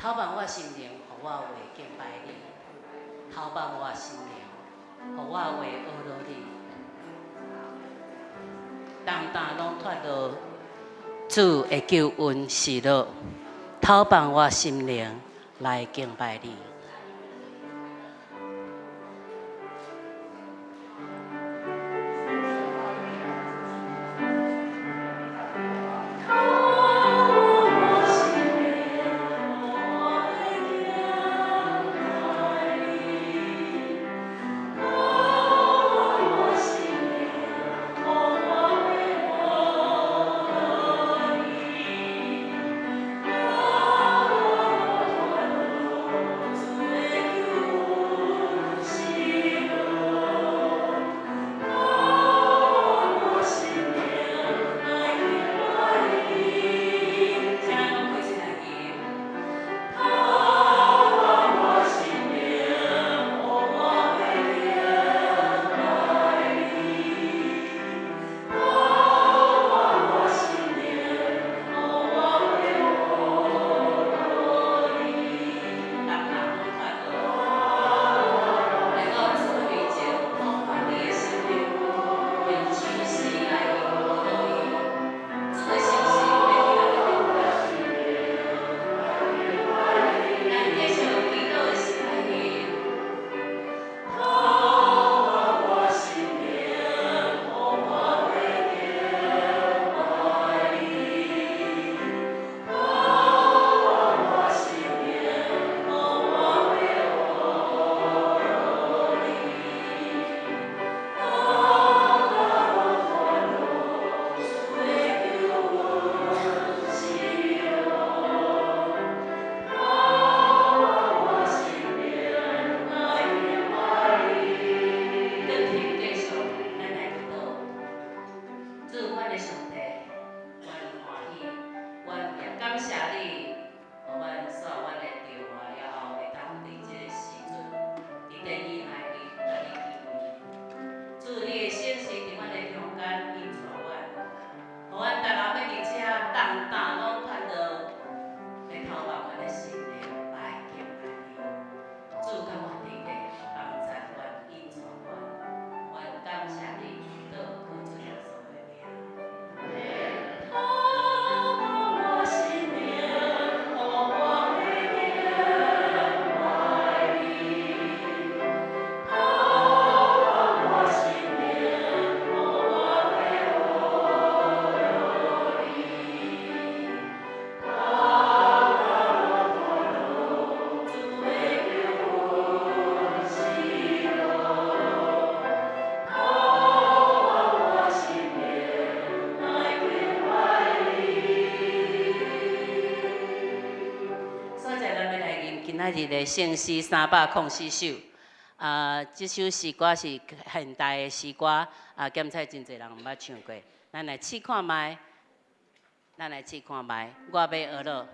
透放我心靈，予我有會敬拜你；透放我心靈，予我有會學落你。重擔攏脫落，主的救恩喜樂，透放我心靈來敬拜你。今仔日的聖詩304首，啊，這首詩歌是現代的詩歌，啊，兼且真濟人毋捌唱過，咱來試看覓，咱來試看覓，我欲學囉。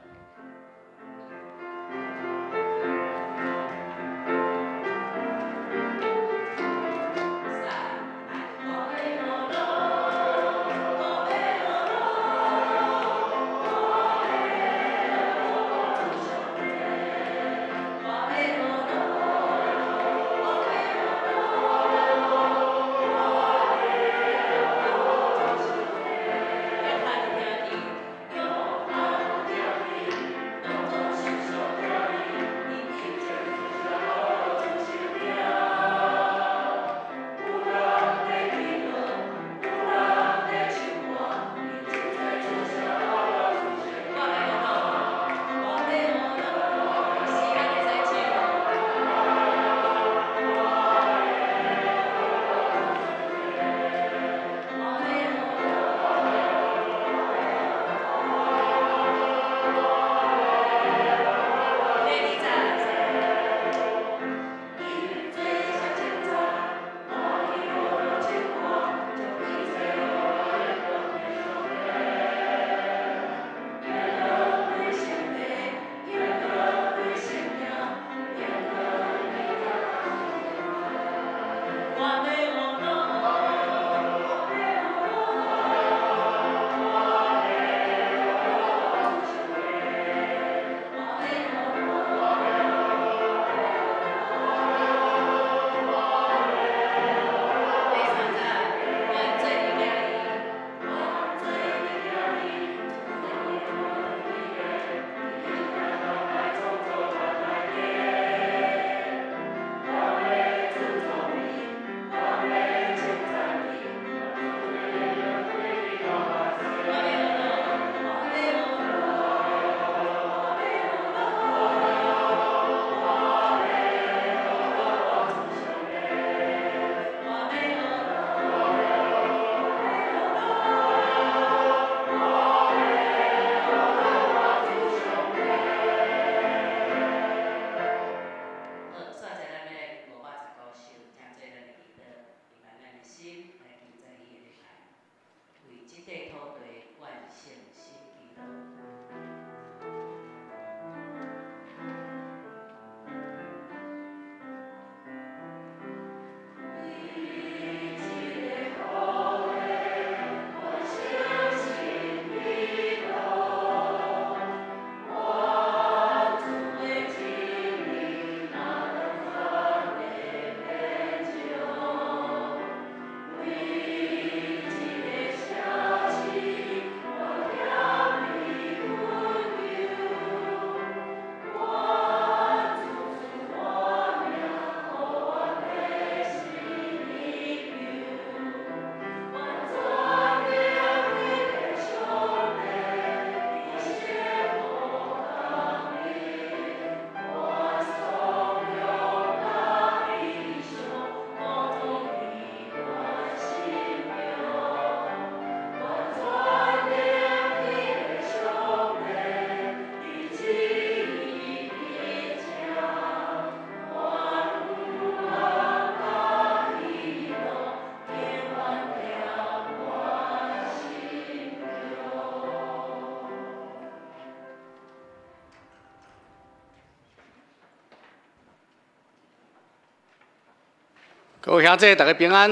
各位兄弟，大家平安。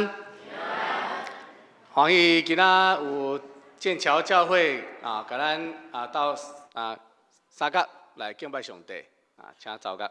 歡喜今仔有劍橋教會啊，共咱啊到啊三角來敬拜上帝啊，請奏樂。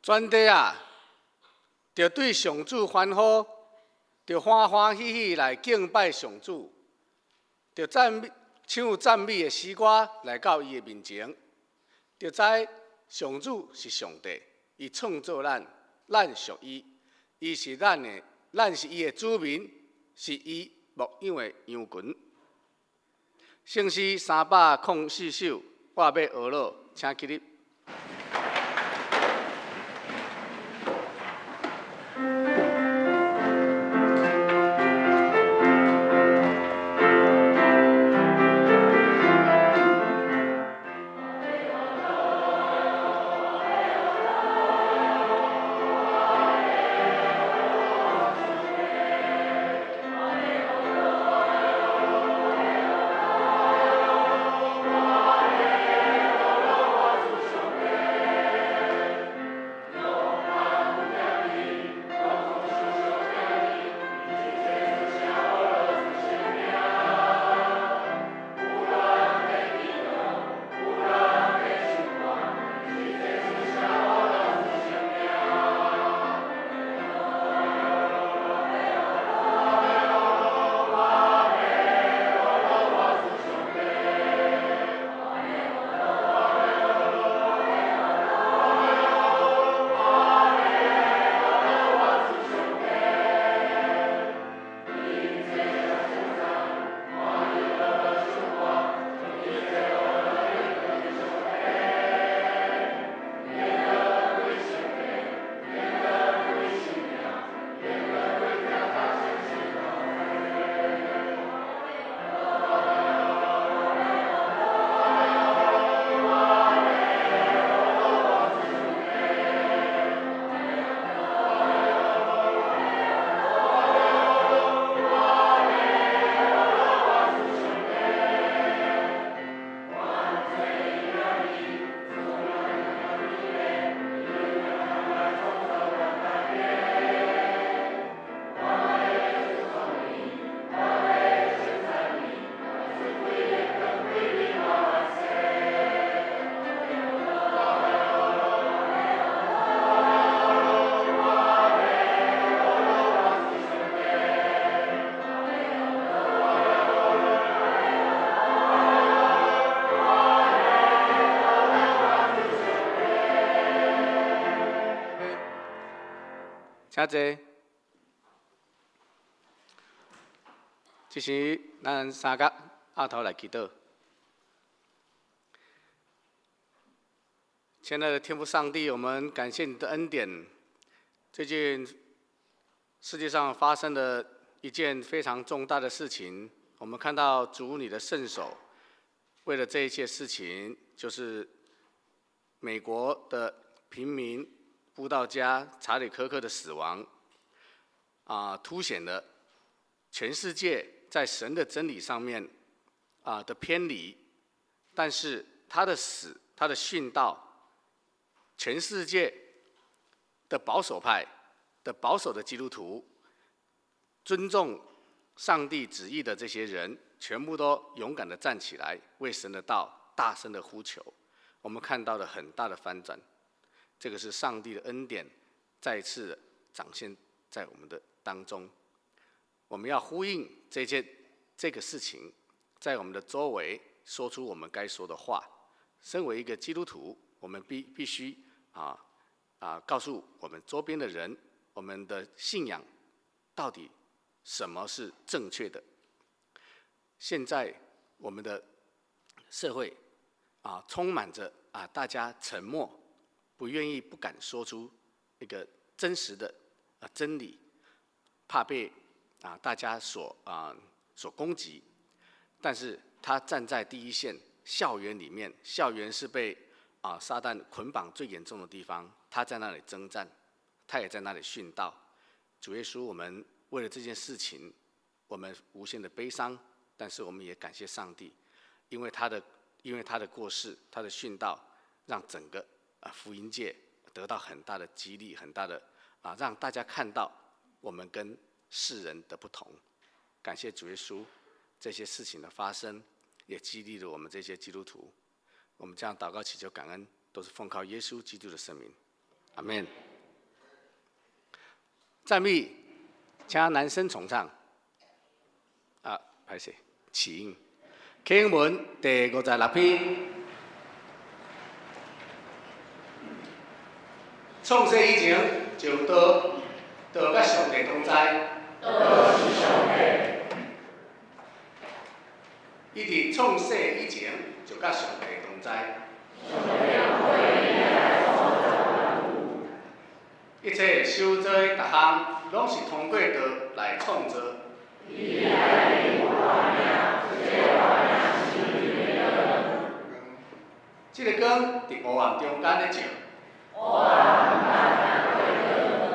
全地啊，著對上主歡呼，著歡歡喜喜來敬拜上主，著讚美唱讚美的詩歌來到伊的面前，著知上主是上帝，伊創造咱，咱屬伊，伊是咱的，咱是伊的子民，是伊牧養的羊群。聖詩304首，我欲呵咾，請起立。請坐。這時，咱三角阿頭來祈禱。親愛的天父上帝，我們感謝你的恩典。最近世界上發生的一件非常重大的事情，我们看到主你的圣手，为了这一切事情，就是美国的平民布道家查理柯克的死亡，凸显了全世界在神的真理上面的偏离，但是他的死，他的殉道，全世界的保守派的保守的基督徒，尊重上帝旨意的这些人，全部都勇敢的站起来，为神的道大声的呼求。我们看到了很大的翻转，这个是上帝的恩典再次展现在我们的当中。我们要呼应这个事情，在我们的周围说出我们该说的话。身为一个基督徒，我们必须告诉我们周边的人，我们的信仰到底什么是正确的。现在我们的社会充满着大家沉默，不愿意、不敢说出一个真实的真理，怕被大家所攻击。但是他站在第一线，校园里面，校园是被撒旦捆绑最严重的地方，他在那里征战，他也在那里殉道。主耶稣，我们为了这件事情，我们无限的悲伤，但是我们也感谢上帝，因为他的过世，他的殉道，让整个福音界得到很大的激励，很大的让大家看到我们跟世人的不同。感谢主耶稣，这些事情的发生，也激励了我们这些基督徒。我们这样祷告祈求感恩，都是奉靠耶稣基督的圣名，阿门。赞美，请男声重唱。歹势，起音。启英文第56篇。创世以前就有道，道佮上帝同在。道是上帝。伊伫创世以前就佮上帝同在。上帝透过伊来创造万物。一切受造的逐项，攏是通过道来创造。伊内底无黑影，这个黑影是伊的光。这个光伫黑暗中间咧照。黑暗毋捌听过光。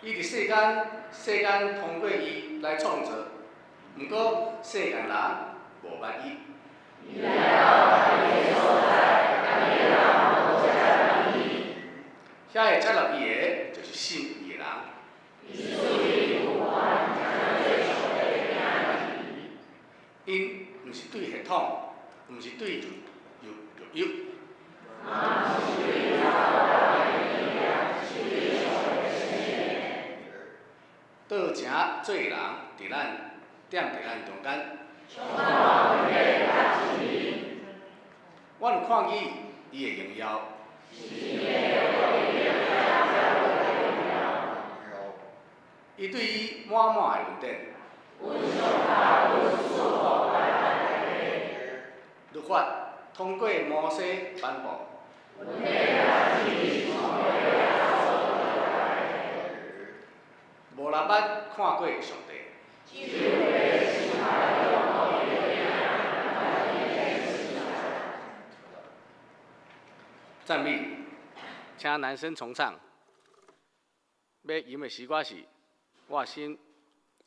伊伫世间，世间通过伊来创造，毋过世间人无捌伊。伊来到家己的所在，家己的人無接納伊。遐會接納伊的，就是信伊的人。伊屬於有權成做上帝的囝兒。𪜶毋是對血統，毋是對肉欲。嘛毋是對查某人的意念，是對上帝生的。倒成做人，佇咱踮佇咱中間。充滿恩典佮真理。阮有看見伊的榮耀。是一個予伊榮耀。伊對伊滿滿的恩典。阮上甲阮賜福來咱大家。律法通過摩西頒布。恩典佮真理是通過耶穌基督來的。無人捌看過上帝。只有彼心懷中予伊的囝來伊的讚美，請男聲重唱。欲吟的詩歌是《我心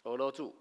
呵咾主》。我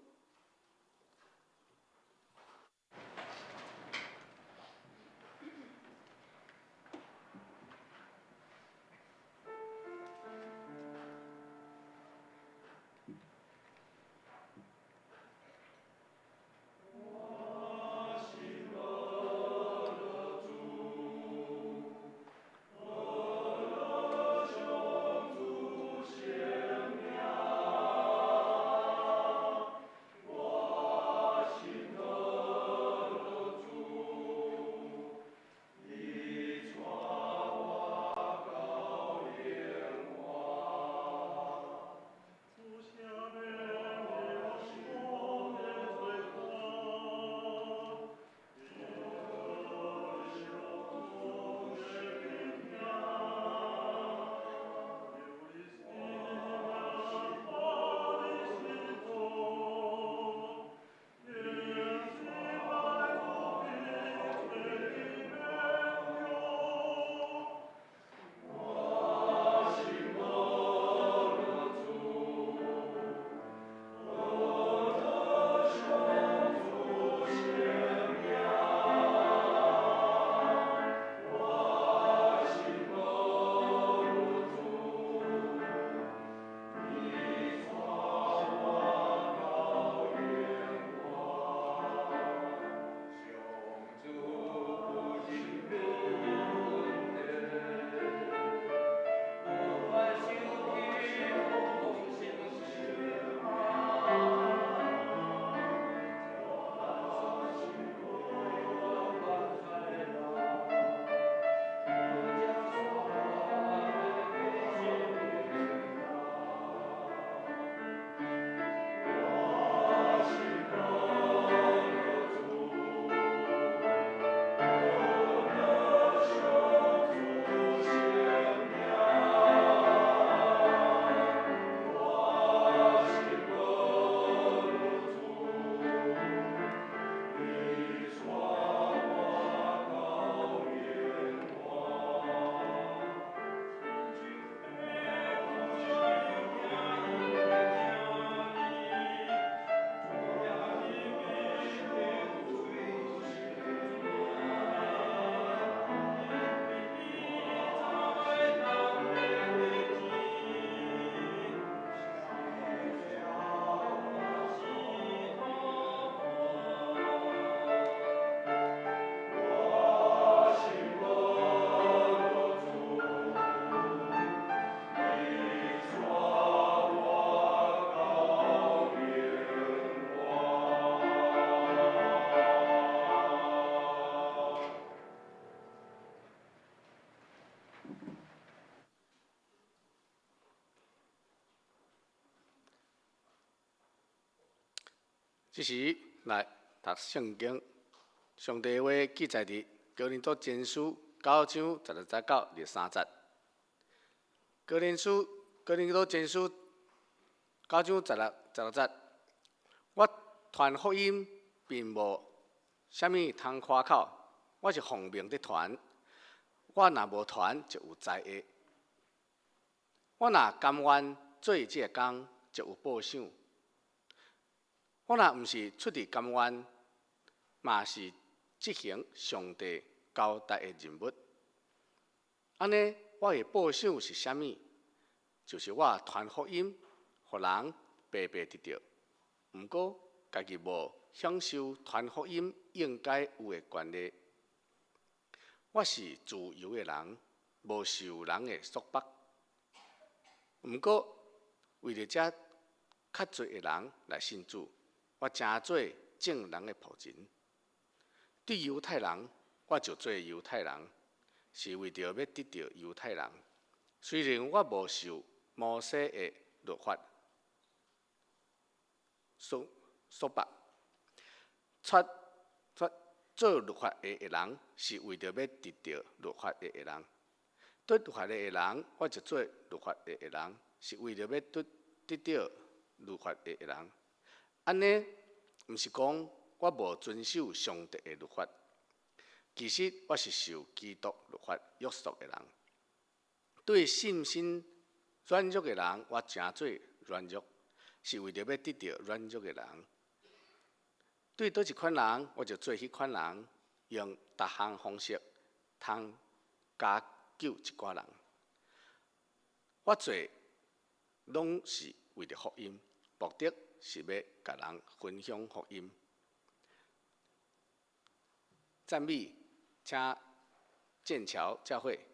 這時來讀聖經，上帝話記載佇哥林多前書九章十六節到二十三節。哥林多前書九章十六節，我傳福音並無啥物通誇口，我是奉命佇傳。我若無傳，就有災禍。我若甘願做這個工，就有報賞。我若毋是出自甘願，嘛是執行上帝交代的任務。按呢，我的報賞是啥物？就是我傳福音，予人白白得著。毋過家己無享受傳福音應該有的權利。我是自由的人，無受人的束縛。毋過為著遮較濟的人來信主，我成做眾人的僕人。對猶太人，我就做猶太人，是為著欲得著猶太人。雖然我無受摩西的律法束縛，卻做律法的義人，是為著欲得著律法的義人。對律法的義人，我就做律法的義人，是為著欲得著律法的義人。按呢，毋是講我無遵守上帝的律法，其實我是受基督律法約束的人。對信心軟弱的人，我成做軟弱，是為著欲得著軟弱的人。對佗一款人，我就做彼款人，用逐項方式通加救一寡人。我做攏是為著福音，目的是欲共人分享福音。讚美，請劍橋教會。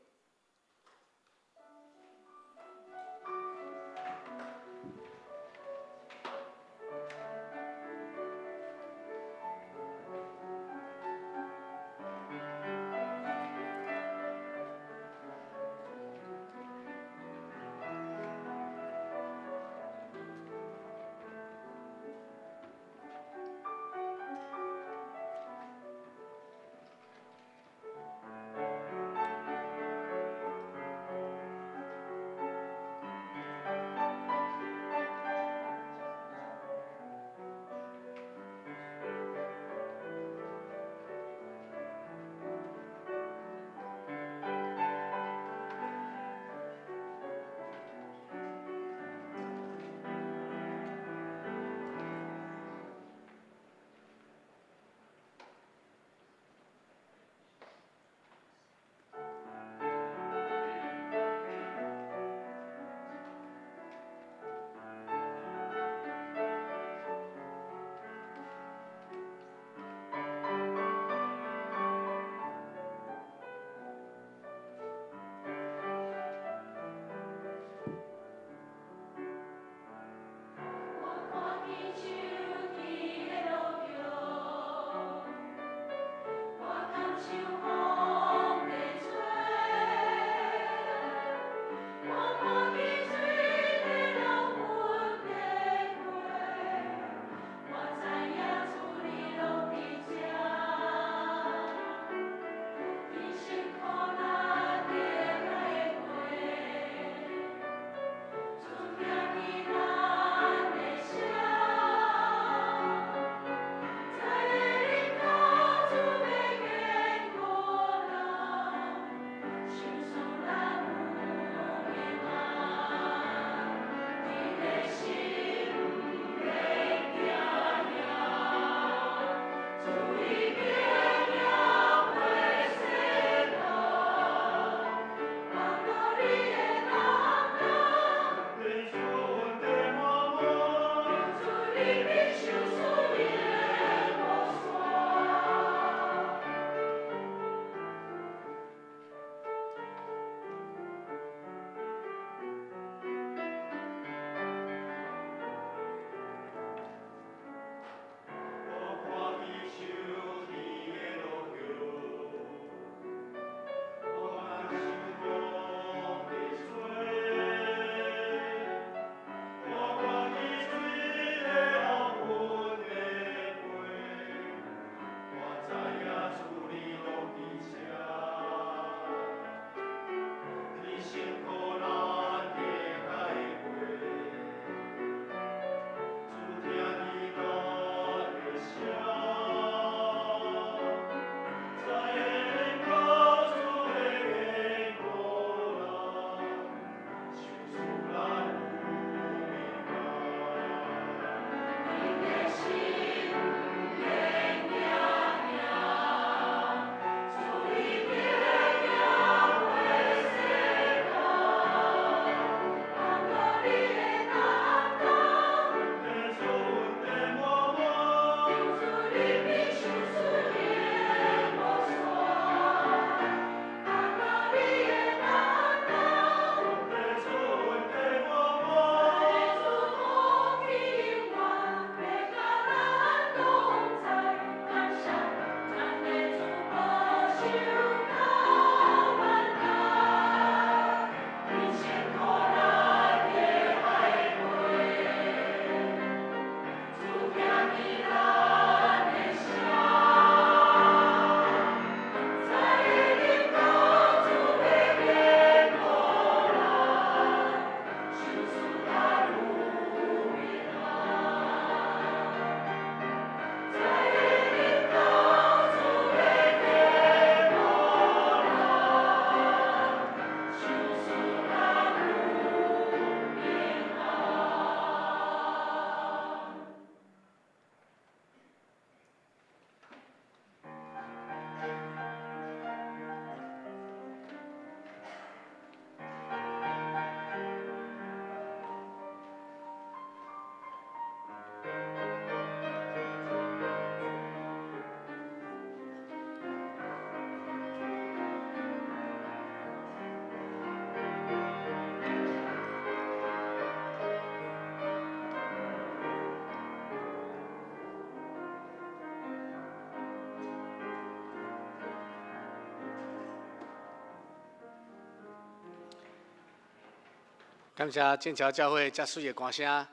感謝正橋教會遮媠的歌聲。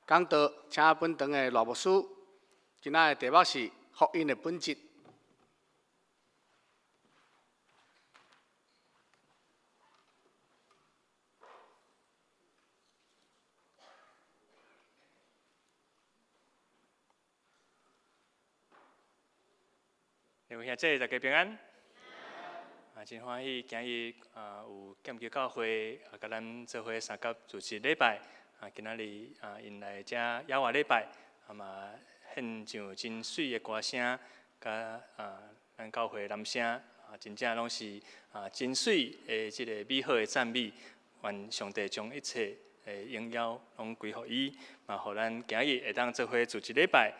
講道，請本堂的賴牧師。今仔的題目是福音的本質。各位兄弟，大家平安。啊，真歡喜今日啊有劍橋教會啊，佮咱做伙相佮主持禮拜。啊，今仔日啊，𪜶來遮野外禮拜，啊嘛獻上真媠的歌聲，佮啊咱教會男聲啊，真正攏是啊真媠的這个美好的讚美。願上帝將一切的榮耀攏歸予伊，嘛予咱今日會當做伙主持禮拜。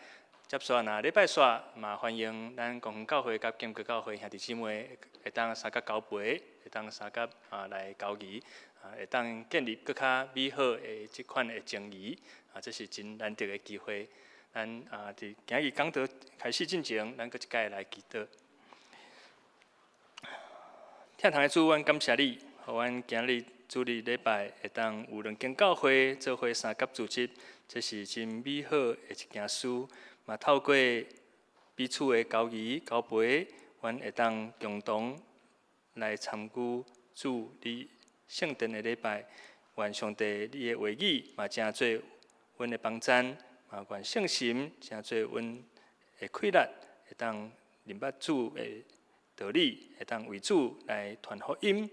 接續若禮拜煞，嘛歡迎咱公園教會佮劍橋教會兄弟姊妹會當相佮交陪，會當相佮啊來交誼，啊會當建立閣較美好的這款的情誼，啊這是真難得的機會。咱啊佇今日講道開始進前，咱閣一擺來祈禱。天堂的主，阮感謝你，予阮今日主日禮拜會當有兩間教會做伙相佮組織，這是真美好的一件事。嘛透過彼此的交誼交陪，阮會當共同來參與主你聖殿的禮拜。願上帝你的話語嘛成做阮的幫贊，嘛願聖神成做阮的氣力，會當認捌主的道理，會當為主來傳福音。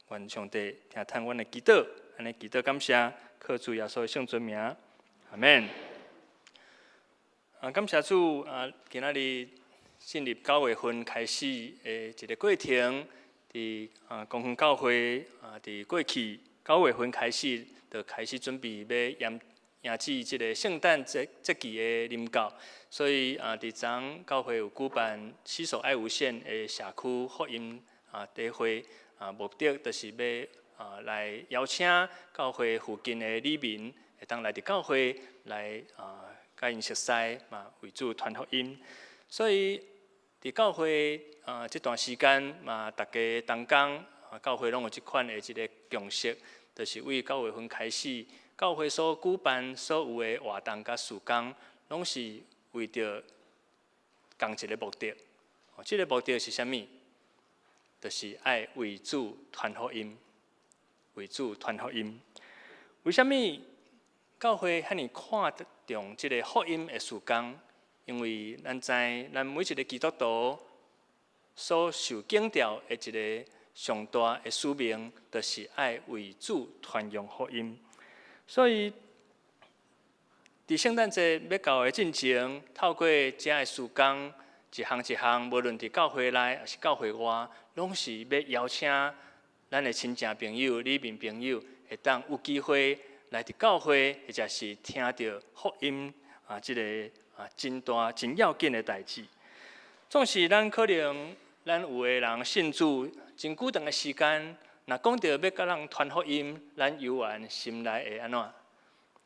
願上帝聽聽阮的祈禱，按呢祈禱感謝，靠主耶穌的聖尊名，阿們。啊，感謝主啊！今仔日進入九月份開始的一个過程，佇啊公園教會啊，佇過去九月份開始，就開始準備欲迎迎接這个聖誕節節期的臨到，所以啊，佇昨昏教會有舉辦洗手愛無限的社區福音啊集會啊，目的就是欲啊來邀請教會附近的里民會當來佇教會來啊。佮𪜶熟似嘛，為主傳福音。所以佇教會啊，這段時間嘛，逐家同工啊，教會攏有這款的一个共識，就是為九月份開始，教會所舉辦所有的活動佮事工，攏是為著仝一个目的。哦，這个目的是啥物？就是愛為主傳福音，為主傳福音。為啥物？教會遐爾看重這个福音的事工，因為咱知，咱每一个基督徒所受建造的一个上大的使命，就是愛為主傳揚福音。所以，佇聖誕節欲到的進前，透過遮的事工，一項一項，無論佇教會內抑是教會外，攏是欲邀請咱的親戚朋友、里民朋友，會當有機會。來佇教會，或者是聽著福音啊，這个啊真大真要緊的代誌。總是咱可能，咱有的人信主真久長的時間，若講著欲共人傳福音，咱猶原心內會按怎？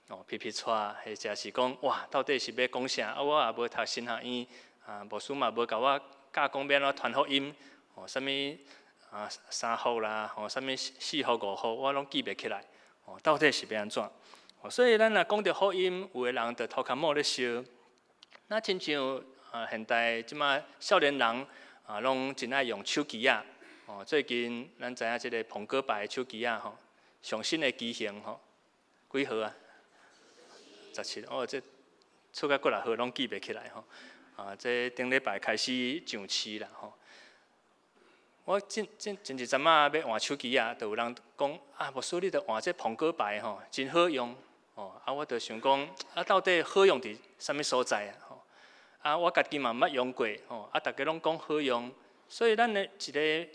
哦，皮皮掣，或者是講哇，到底是欲講啥？啊，我也無讀神學院，啊，牧師嘛無共我教講欲按怎傳福音，哦，啥物啊三福啦，吼，啥物四福五福，我攏記袂起來。哦，到底是欲按怎？哦，所以咱若講著福音，有的人就頭殼毛咧燒。那親像啊，現代這馬少年人啊，攏真愛用手機仔。哦，最近咱知影這个蘋果牌手機仔吼，上新的機型吼，幾號啊？17。哦，這出甲幾若號攏記袂起來吼。啊，這頂禮拜開始上市啦吼。我前前前一陣仔欲換手機仔，就有人講啊，牧師你著換這蘋果牌吼，真好用哦。啊，我就想講啊，到底好用佇啥物所在啊？吼，啊，我家己嘛毋捌用過吼，啊，逐家攏講好用，所以咱的一个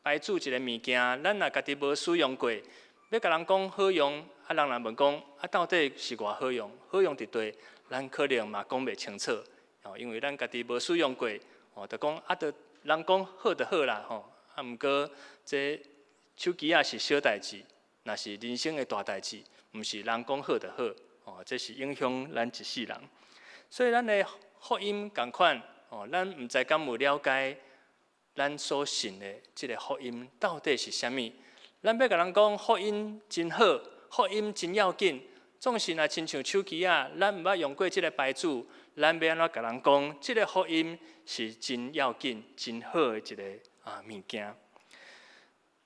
牌子一个物件，咱若家己無使用過，欲共人講好用，啊，人若問講啊，到底是偌好用？好用佇佗，咱可能嘛講袂清楚，哦，因為咱家己無使用過，哦，就講啊，著。人講好就好啦，吼！啊，毋過這手機仔是小代誌，若是人生的大代誌，毋是人講好就好，吼！這是影響咱一世人。所以咱的福音仝款，吼，咱毋知敢有了解，咱所信的這个福音到底是啥物？咱欲共人講福音真好，福音真要緊。總是若親像手機仔，咱毋捌用過這个牌子，咱欲按怎共人講？這个福音是真要緊、真好的一个物件。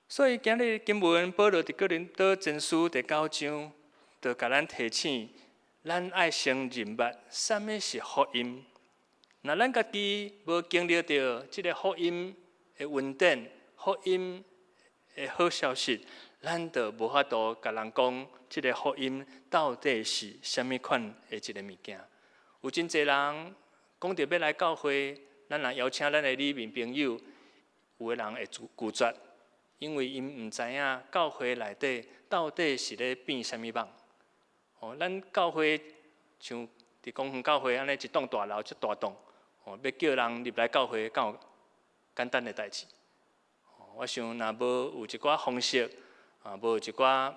所以今日經文保羅佇哥林多前書第九章，就共咱提醒，咱愛先認捌啥物是福音。若咱家己無經歷著這个福音的恩典、福音的好消息，咱就無法度共人講，這个福音到底是啥物款的一个物件。有真濟人講著欲來教會，咱若邀請咱的里面朋友，有的人會拒絕，因為𪜶毋知影教會內底到底是咧變啥物蠓。哦，咱教會像佇公園教會按呢一棟大樓，遮大棟，哦，欲叫人入來教會，敢有簡單的代誌？我想若無有一寡方式，無有一寡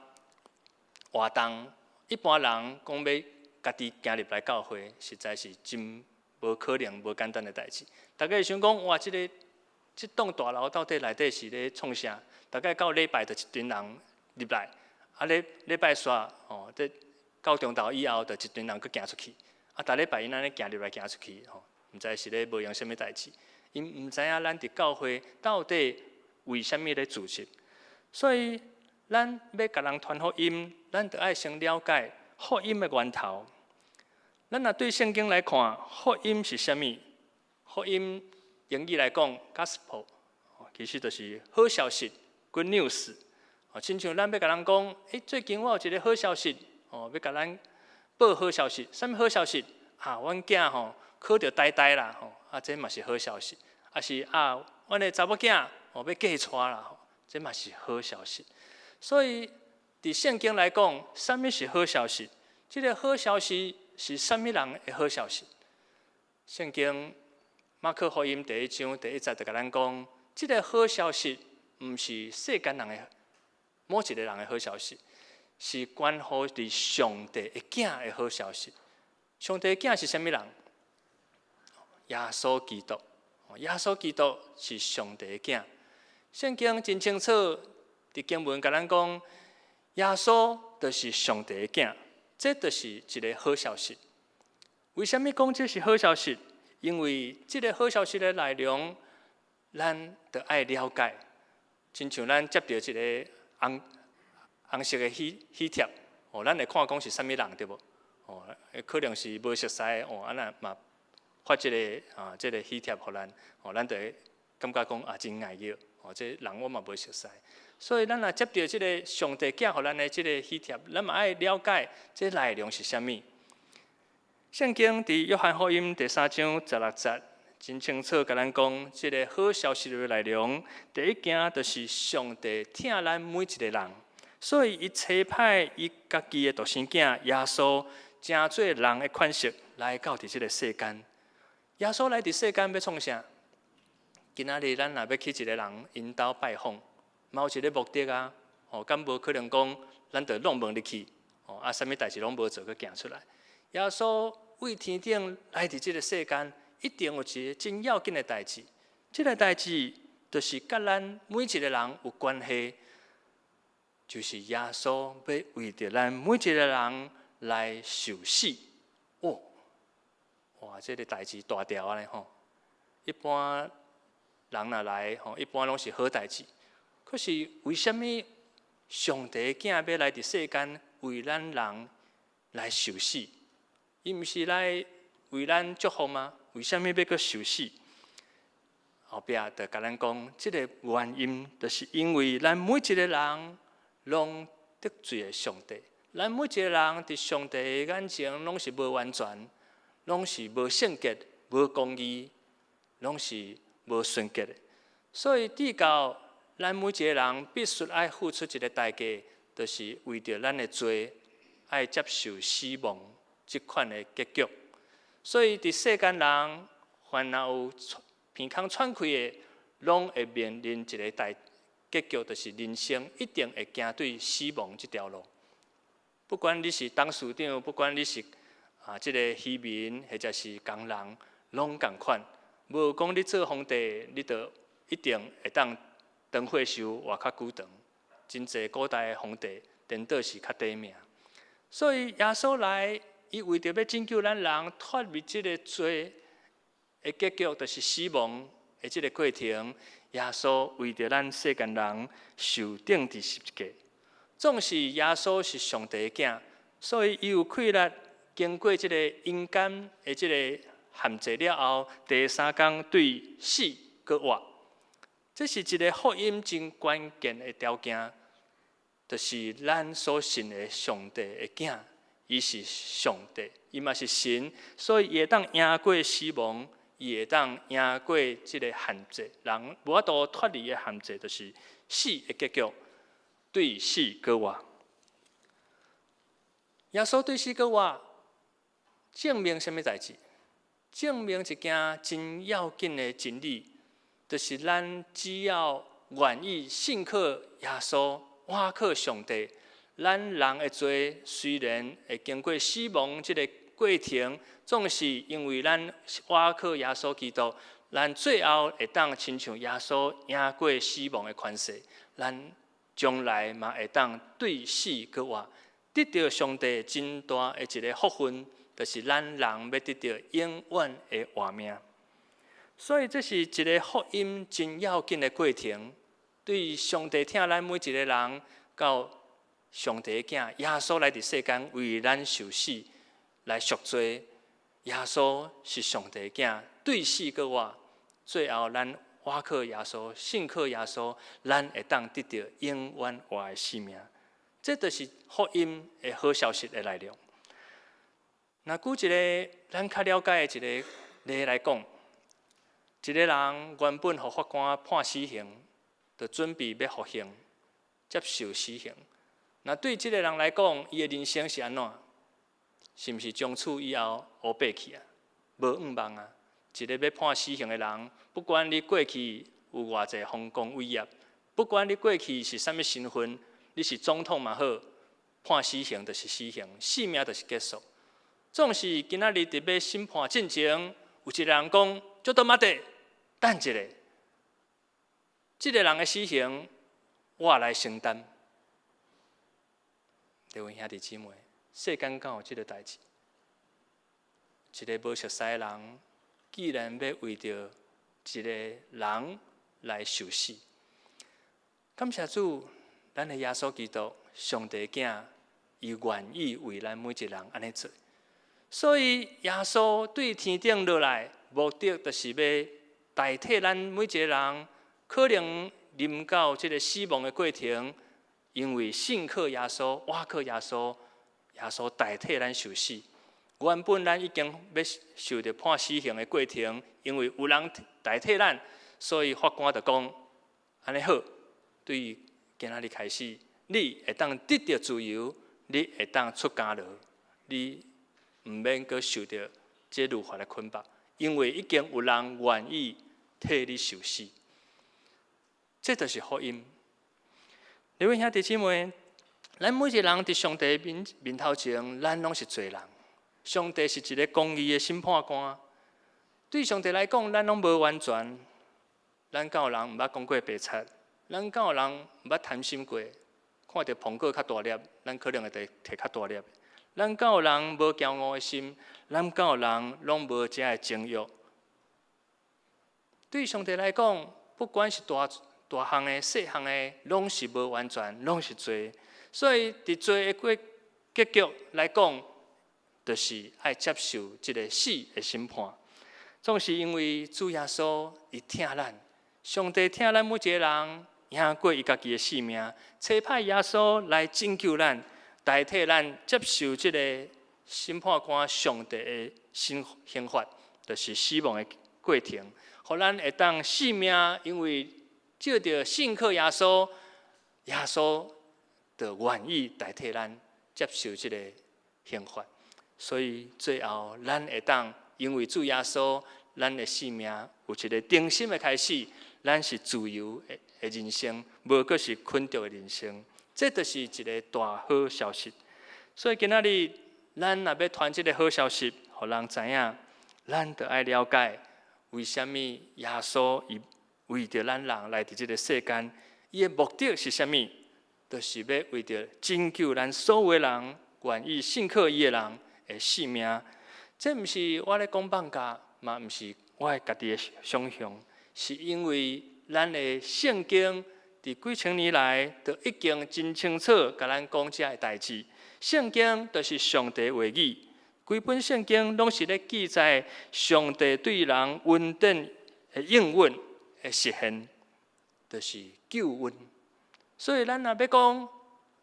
活動，一般人講欲家己行入來教會，實在是真無可能、無簡單的代誌。大家會想講，哇，這棟大樓到底內底是咧創啥？大概到禮拜就一群人入來，禮拜煞吼，這到中晝以後，就一群人閣行出去。逐禮拜𪜶按呢行入來行出去，吼，毋知是咧無閒啥物代誌。𪜶毋知影咱佇教會到底為啥物咧聚集。所以，咱欲共人傳福音，咱著愛先了解福音的源頭。咱若對聖經來看，福音是啥物？福音英語來講，gospel，其實就是好消息，good news。親像咱欲共人講，欸，最近我有一个好消息，哦，欲共咱報好消息。啥物好消息？啊，阮囝吼考著台大啦，吼，啊，這嘛是好消息。抑是啊，阮的查某囝哦欲嫁娶啦，吼，這嘛是好消息。所以，佇聖經來講，啥物是好消息？這个好消息是啥物人的好消息？聖經馬可福音第一章第一節就共咱講，這个好消息毋是世間人的某一个人的好消息，是關乎佇上帝的囝的好消息。上帝的囝是啥物人？耶穌基督。耶穌基督是上帝的囝。聖經真清楚，佇經文共咱講，耶穌就是上帝的囝，這就是一个好消息。為啥物講這是好消息？因為這个好消息的內容，咱著愛了解。親像咱接著一个紅紅色的喜帖，哦，咱會看講是啥物人對無？哦，可能是無熟似的，哦，按呢嘛發這个喜帖予咱，哦，咱就會感覺講啊，真礙意，哦，這人我嘛無熟似。所以咱若接著這个上帝寄予咱的這个喜帖，咱嘛愛了解這內容是啥物。聖經佇約翰福音第三章十六節，真清楚共咱講，這个好消息的內容。第一件就是上帝疼咱每一个人，所以伊差派伊家己的獨生囝耶穌，成做人的款式來到佇這个世間。耶穌來佇世間欲創啥？今仔日咱若欲去一个人𪜶兜拜訪，嘛有一个目的啊！哦，敢無可能講，咱就挵門入去，哦，啊，啥物代誌攏無做，閣行出來。耶穌對天頂來佇這个世間，一定有一个真要緊的代誌。這个代誌就是佮咱每一个人有關係，就是耶穌欲為著咱每一个人來受死。哦，哇，這个代誌大條按呢吼！一般人若來吼，一般攏是好代誌。可是為啥物上帝的囝欲來佇世間為咱人來受死？伊毋是來為咱祝福嗎？為啥物欲閣受死？後壁就共咱講，這个原因就是因為咱每一个人攏得罪了上帝，咱每一个人佇上帝的眼前攏是無完全，攏是無聖潔、無公義，攏是無純潔的。所以，至到咱每一个人必須愛付出一个代價，就是為著咱的罪，愛接受死亡這款的結局。所以，佇世間人，凡若有鼻孔喘氣的，攏會面臨一个大結局，就是人生一定會行對死亡這條路。不管你是董事長，不管你是這个漁民，或者是工人，攏仝款。無講你做皇帝，你就一定會當長歲壽活較久長。真濟古代的皇帝顛倒是較短命。所以耶穌來，伊為著欲拯救咱人脫離這个罪的結局，就是死亡的這个過程。耶穌為著咱世間人受釘佇十字架。縱使耶穌是上帝的囝，所以伊有氣力經過這个陰間的這个限制了後，第三工對死閣活。這是一个福音真關鍵的條件，就是咱所信的上帝的囝，伊是上帝，伊嘛是神，所以伊會當贏過死亡，伊會當贏過這个限制，人無法度脫離的限制，就是死的結局，對死閣活。耶穌對死閣活，證明啥物代誌？證明一件真要緊的真理，就是咱只要願意信靠耶穌，倚靠上帝，咱人的罪雖然會經過死亡這个過程，總是因為咱倚靠耶穌基督，咱最後會當親像耶穌贏過死亡的權勢，咱將來嘛會當對死閣活，得著上帝真大的一个福分，就是咱人欲得著永遠的活命。所以這是一个福音真要緊的過程，對上帝疼咱每一个人，到上帝的囝耶穌來佇世間為咱受死來贖罪。耶穌是上帝的囝，對死閣活，最後咱倚靠耶穌，信靠耶穌，咱會當得著永遠活的生命。這就是福音的好消息的內容。若舉一个咱較了解的一个例來講，一个人原本予法官判死刑，就準備欲服刑，接受死刑。若對這个人來講，伊的人生是按怎？是毋是從此以後烏白去啊？無向望啊！一个欲判死刑的人，不管你過去有偌濟豐功偉業，不管你過去是啥物身份，你是總統嘛好，判死刑就是死刑，性命就是結束。總是今仔日佇欲審判進前，有一个人講：ちょっと待って，等一下，這个人的死刑我來承擔。各位兄弟姊妹，世間敢有這个代誌？一个無熟似的人，竟然欲為著一个人來受死。感謝主，咱的耶穌基督，上帝囝，伊願意為咱每一个人按呢做。所以耶穌對天頂落來，目的就是欲代替咱每一个人，可能臨到這个死亡的過程，因為信靠耶穌、倚靠耶穌，耶穌代替咱受死。原本咱已經欲受著判死刑的過程，因為有人代替咱，所以法官就講：按呢好，對今仔日開始，你會當得著自由，你會當出監牢，你毋免閣受著這律法的捆綁，因為已經有人願意替你受死。這就是福音。各位兄弟姊妹，咱每一个人佇上帝面面頭前，咱攏是罪人。上帝是一个公義的審判官，對上帝來講，咱攏無完全。咱敢有人毋捌講過白賊？咱敢有人毋捌貪心過？看著蘋果較大粒，咱可能會摕較大粒。咱敢有人無驕傲的心？咱敢有人攏無遮的情慾？對上帝來講，不管是大大項的、細項的，攏是無完全，攏是罪。所以，佇罪的過結局來講，就是愛接受這个死的審判。總是因為主耶穌伊疼咱，上帝疼咱每一个人，贏過伊家己的性命，差派耶穌來拯救咱，代替咱接受這个審判官上帝的刑刑罰，就是死亡的過程，予咱會當性命，因為藉著信靠耶穌，耶穌就願意代替咱接受這个刑罰，所以最後咱會當因為主耶穌，咱的性命有一个重新的開始，咱是自由的人生，無閣是捆著的人生，這就是一个大好消息。所以今仔日咱若欲傳這个好消息，予人知影，咱就愛了解為啥物耶穌伊為著咱人來佇這个世間，伊的目的是啥物？就是欲為著拯救咱所有人願意信靠伊的人的性命。這毋是我咧講放假，嘛毋是我的家己的想象，是因為咱的聖經佇幾千年來，就已經真清楚共咱講這个代誌。聖經就是上帝話語，規本聖經攏是咧記載上帝對人恩典的應允的實現，就是救恩。所以咱若欲講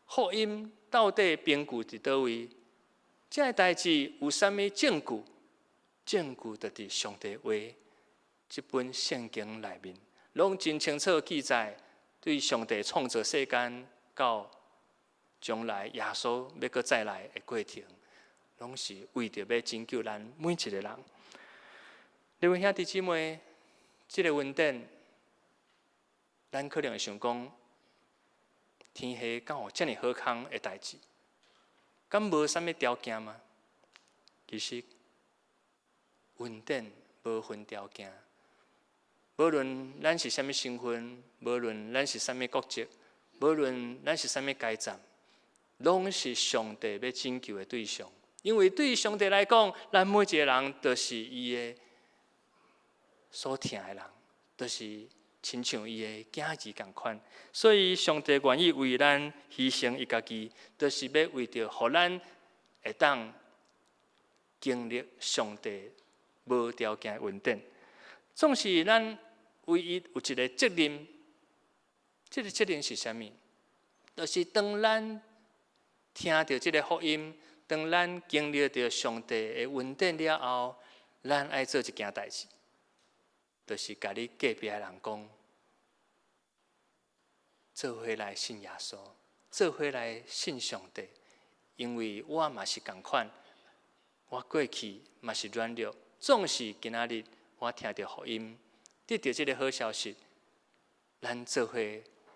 福音到底憑據佇佗位？這个代誌有啥物證據？證據就佇上帝話這本聖經內面，攏真清楚記載，對上帝創造世間到將來耶穌欲閣再來的過程，攏是為著欲拯救咱每一个人。各位兄弟姊妹，這个恩典，咱可能會想講，天下敢有遮爾好康的代誌？敢無啥物條件嗎？其實，恩典無分條件，無論咱是啥物身份，無論咱是啥物國籍，無論咱是啥物階層，攏是上帝欲拯救的對象。因為對上帝來講，咱每一个人都是伊的所疼的人，都是親像伊的囝兒仝款。所以上帝願意為咱犧牲伊家己，就是欲為著予咱會當經歷上帝無條件的恩典。總是咱唯一有一个責任，這个責任是啥物？就是當咱聽著這个福音，當咱經歷著上帝的恩典了後，咱愛做一件代誌，就是共你隔壁的人講，做伙來信耶穌，做伙來信上帝，因為我嘛是仝款，我過去嘛是軟弱，總是今仔日我聽著福音，得著這个好消息，咱做伙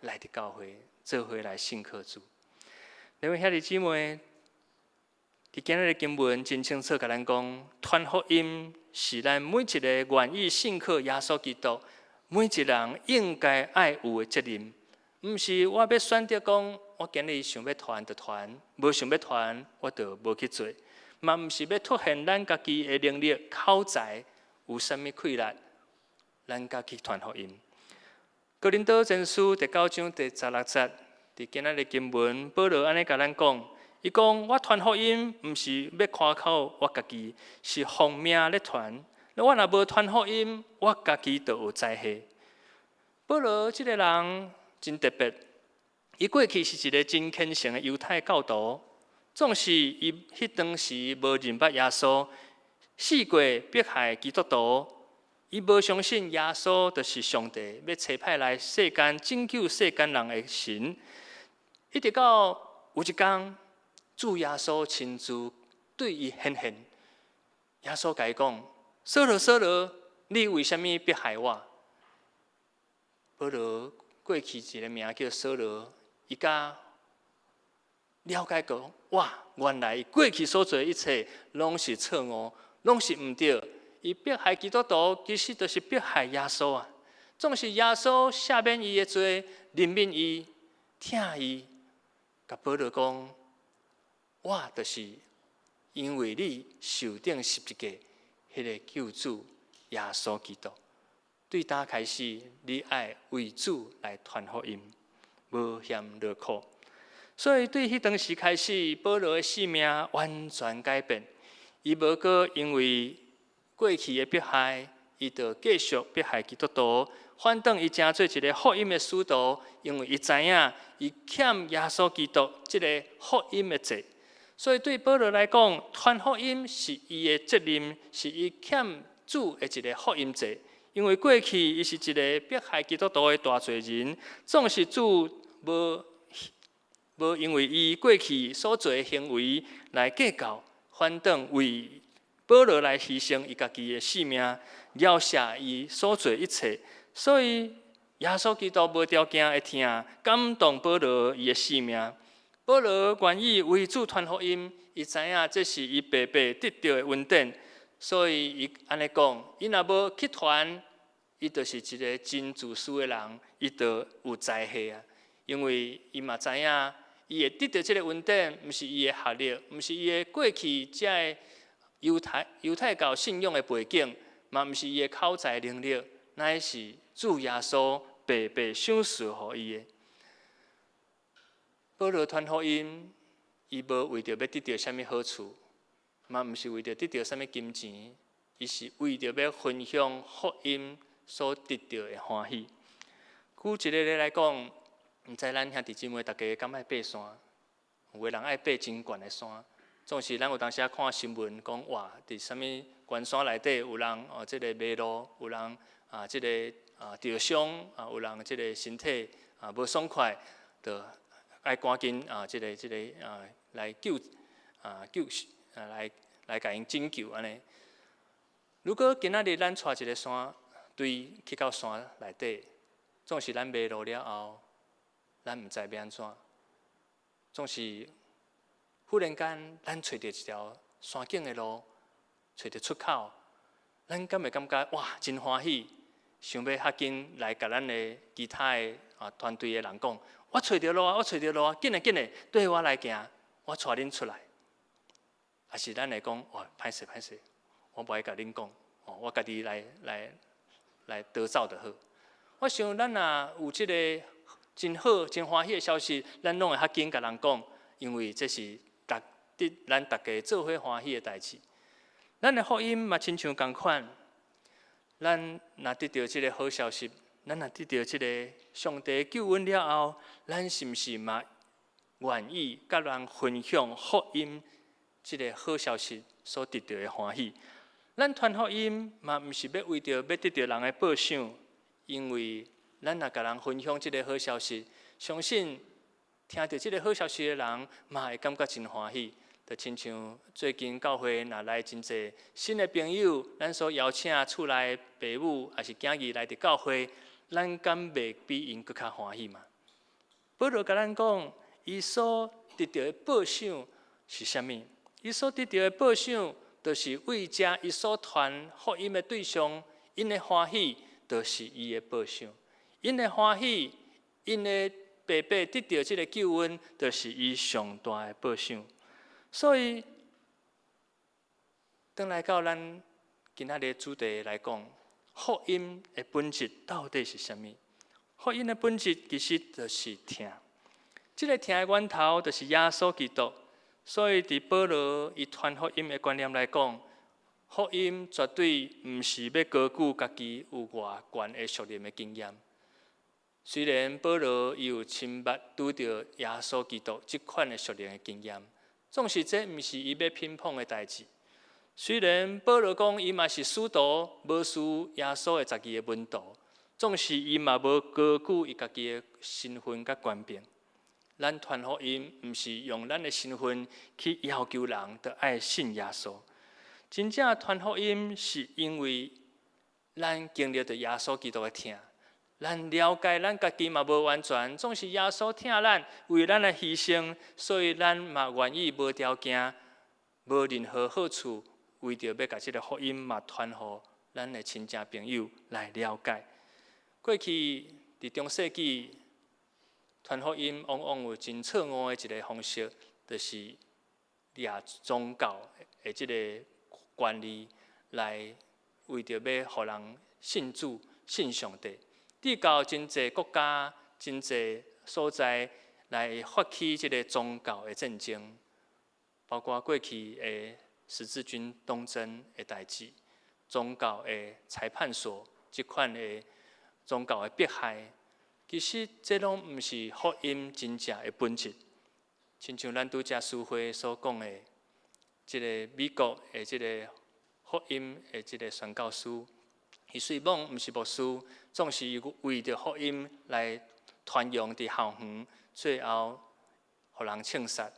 來佇教會，做伙來信靠主。兩位兄弟姊妹，佇今日的經文真清楚，共咱講，傳福音是咱每一个願意信靠耶穌基督，每一个人應該愛有的責任。毋是我欲選擇講，我今日想欲傳就傳，無想欲傳，我就無去做。嘛毋是欲凸顯咱家己的能力、口才有啥物氣力，咱才去傳福音。哥林多前書第九章第十六節，佇今仔日經文，保羅按呢共咱講，伊講我傳福音，毋是欲誇口我家己，是奉命咧傳。我若無傳福音，我家己就有災禍。保羅這个人真特別，伊過去是一个真虔誠的猶太教徒，縱使伊彼當時無認捌耶穌，試過迫害基督徒，伊無相信耶穌就是上帝欲差派來世間拯救世間人的神。一直到有一工，主耶穌親自對伊顯現，耶穌共伊講：掃羅，掃羅，你為啥物迫害我？保羅過去一个名叫掃羅，伊才了解講：哇，原來伊過去所做的一切攏是錯誤，攏是毋對。伊迫害基督徒，其實就是迫害耶穌啊！總是耶穌赦免伊的罪，憐憫伊，疼伊，共保羅講：我就是因為你受釘十字架，彼个救主耶穌基督。對今開始，你愛為主來傳福音，無嫌勞苦。所以對彼當時開始，保羅的性命完全改變。伊無閣因為過去的迫害，伊就繼續迫害基督徒，反轉伊成做一个福音的使徒，因為伊知影伊欠耶穌基督這个福音的債。所以對保羅來講，傳福音是伊的責任，是伊欠主的一个福音債。因為過去伊是一个迫害基督徒的大罪人，總是主無無因為伊過去所做的行為來計較，反轉為保羅來犧牲伊家己的性命，饒赦伊所做一切。所以耶穌基督無條件的疼，感動保羅伊的性命。保羅願意為主傳福音，伊知影這是伊白白得著的恩典，所以伊按呢講：伊若無去傳，伊就是一个真自私的人，伊就有災禍啊！因為伊嘛知影，伊會得著這个恩典，毋是伊的學歷，毋是伊的過去遮个猶太教信仰的背景，嘛毋是伊的口才能力，乃是主耶穌白白賞賜予伊的。保羅傳福音，伊無為著欲得著啥物好處，嘛毋是為著得著啥物金錢，伊是為著欲分享福音所得著的歡喜。舉一个例來講，毋知咱兄弟姊妹逐家敢愛爬山？有的人愛爬真懸的山，總是咱有當時仔看新聞講，哇，佇啥物懸山內底有人哦，這个迷路，有人啊，這个啊著傷，啊有人這个身體啊無爽快，就愛趕緊啊，這个啊來救啊救啊來來共𪜶拯救按呢。如果今仔日咱帶一个山隊去到山內底，總是咱迷路了後，咱毋知欲按怎，總是忽然間咱揣著一條山景的路，揣著出口，咱敢會感覺哇真歡喜，想欲較緊來共咱的其他的啊團隊的人講，我揣著路啊，我揣著路啊，緊來緊來，綴我來行，我帶恁出來。抑是咱會講，哦，歹勢歹勢，我無愛共恁講，哦，我家己來來來倒走就好。我想咱若有這个真好、真歡喜的消息，咱攏會較緊共人講，因為這是值得咱逐家做伙歡喜的代誌。咱的福音嘛親像仝款，咱若得著這个好消息，咱若得著這个上帝救恩了後，咱是毋是嘛願意佮人分享福音這个好消息所得著的歡喜？咱傳福音嘛，毋是欲為著欲得著人的報賞，因為咱若共人分享這个好消息，相信聽著這个好消息的人嘛會感覺真歡喜。就親像最近教會若來真濟新的朋友，咱所邀請厝內爸母抑是囝兒來佇教會，咱敢袂比𪜶閣較歡喜嗎？保羅共咱講，伊所得著的報賞是啥物？伊所得著的報賞，就是為遮伊所傳福音的對象，𪜶的歡喜，就是伊的報賞。𪜶的歡喜，𪜶的白白得著這个救恩，就是伊上大的報賞。所以，轉來到咱今仔日主題來講，福音的本質到底是啥物？福音的本質其實就是疼。這个疼的源頭就是耶穌基督。所以，佇保羅伊傳福音的觀念來講，福音絕對毋是欲高舉家己有偌懸的屬靈的經驗。雖然保羅伊有親捌拄著耶穌基督這款的屬靈的經驗，總是這毋是伊欲品捧的代誌。雖然保羅講伊嘛是使徒，無輸耶穌的十二个門徒，總是伊嘛無高舉伊家己的身份佮權柄。咱傳福音毋是用咱的身份去要求人著愛信耶穌。真正傳福音是因為咱經歷著耶穌基督的疼，咱了解咱家己嘛無完全，總是耶穌疼咱，為咱來犧牲，所以咱嘛願意無條件、無任何好處，為著欲共這个福音嘛傳予咱的親戚朋友來了解。過去佇中世紀，傳福音往往有真錯誤的一个方式，就是掠宗教的這个權利來為著欲予人信主、信上帝。直到真濟國家、真濟所在來發起這个宗教的戰爭，包括過去的十字軍東征的代誌，宗教的裁判所這款的宗教的迫害，其實這攏毋是福音真正的本質。親像咱拄才書會所講的，這个美國的這个福音的這个宣教師，伊雖罔毋是牧師，總是伊為著福音來傳揚佇校園，最後予人槍殺。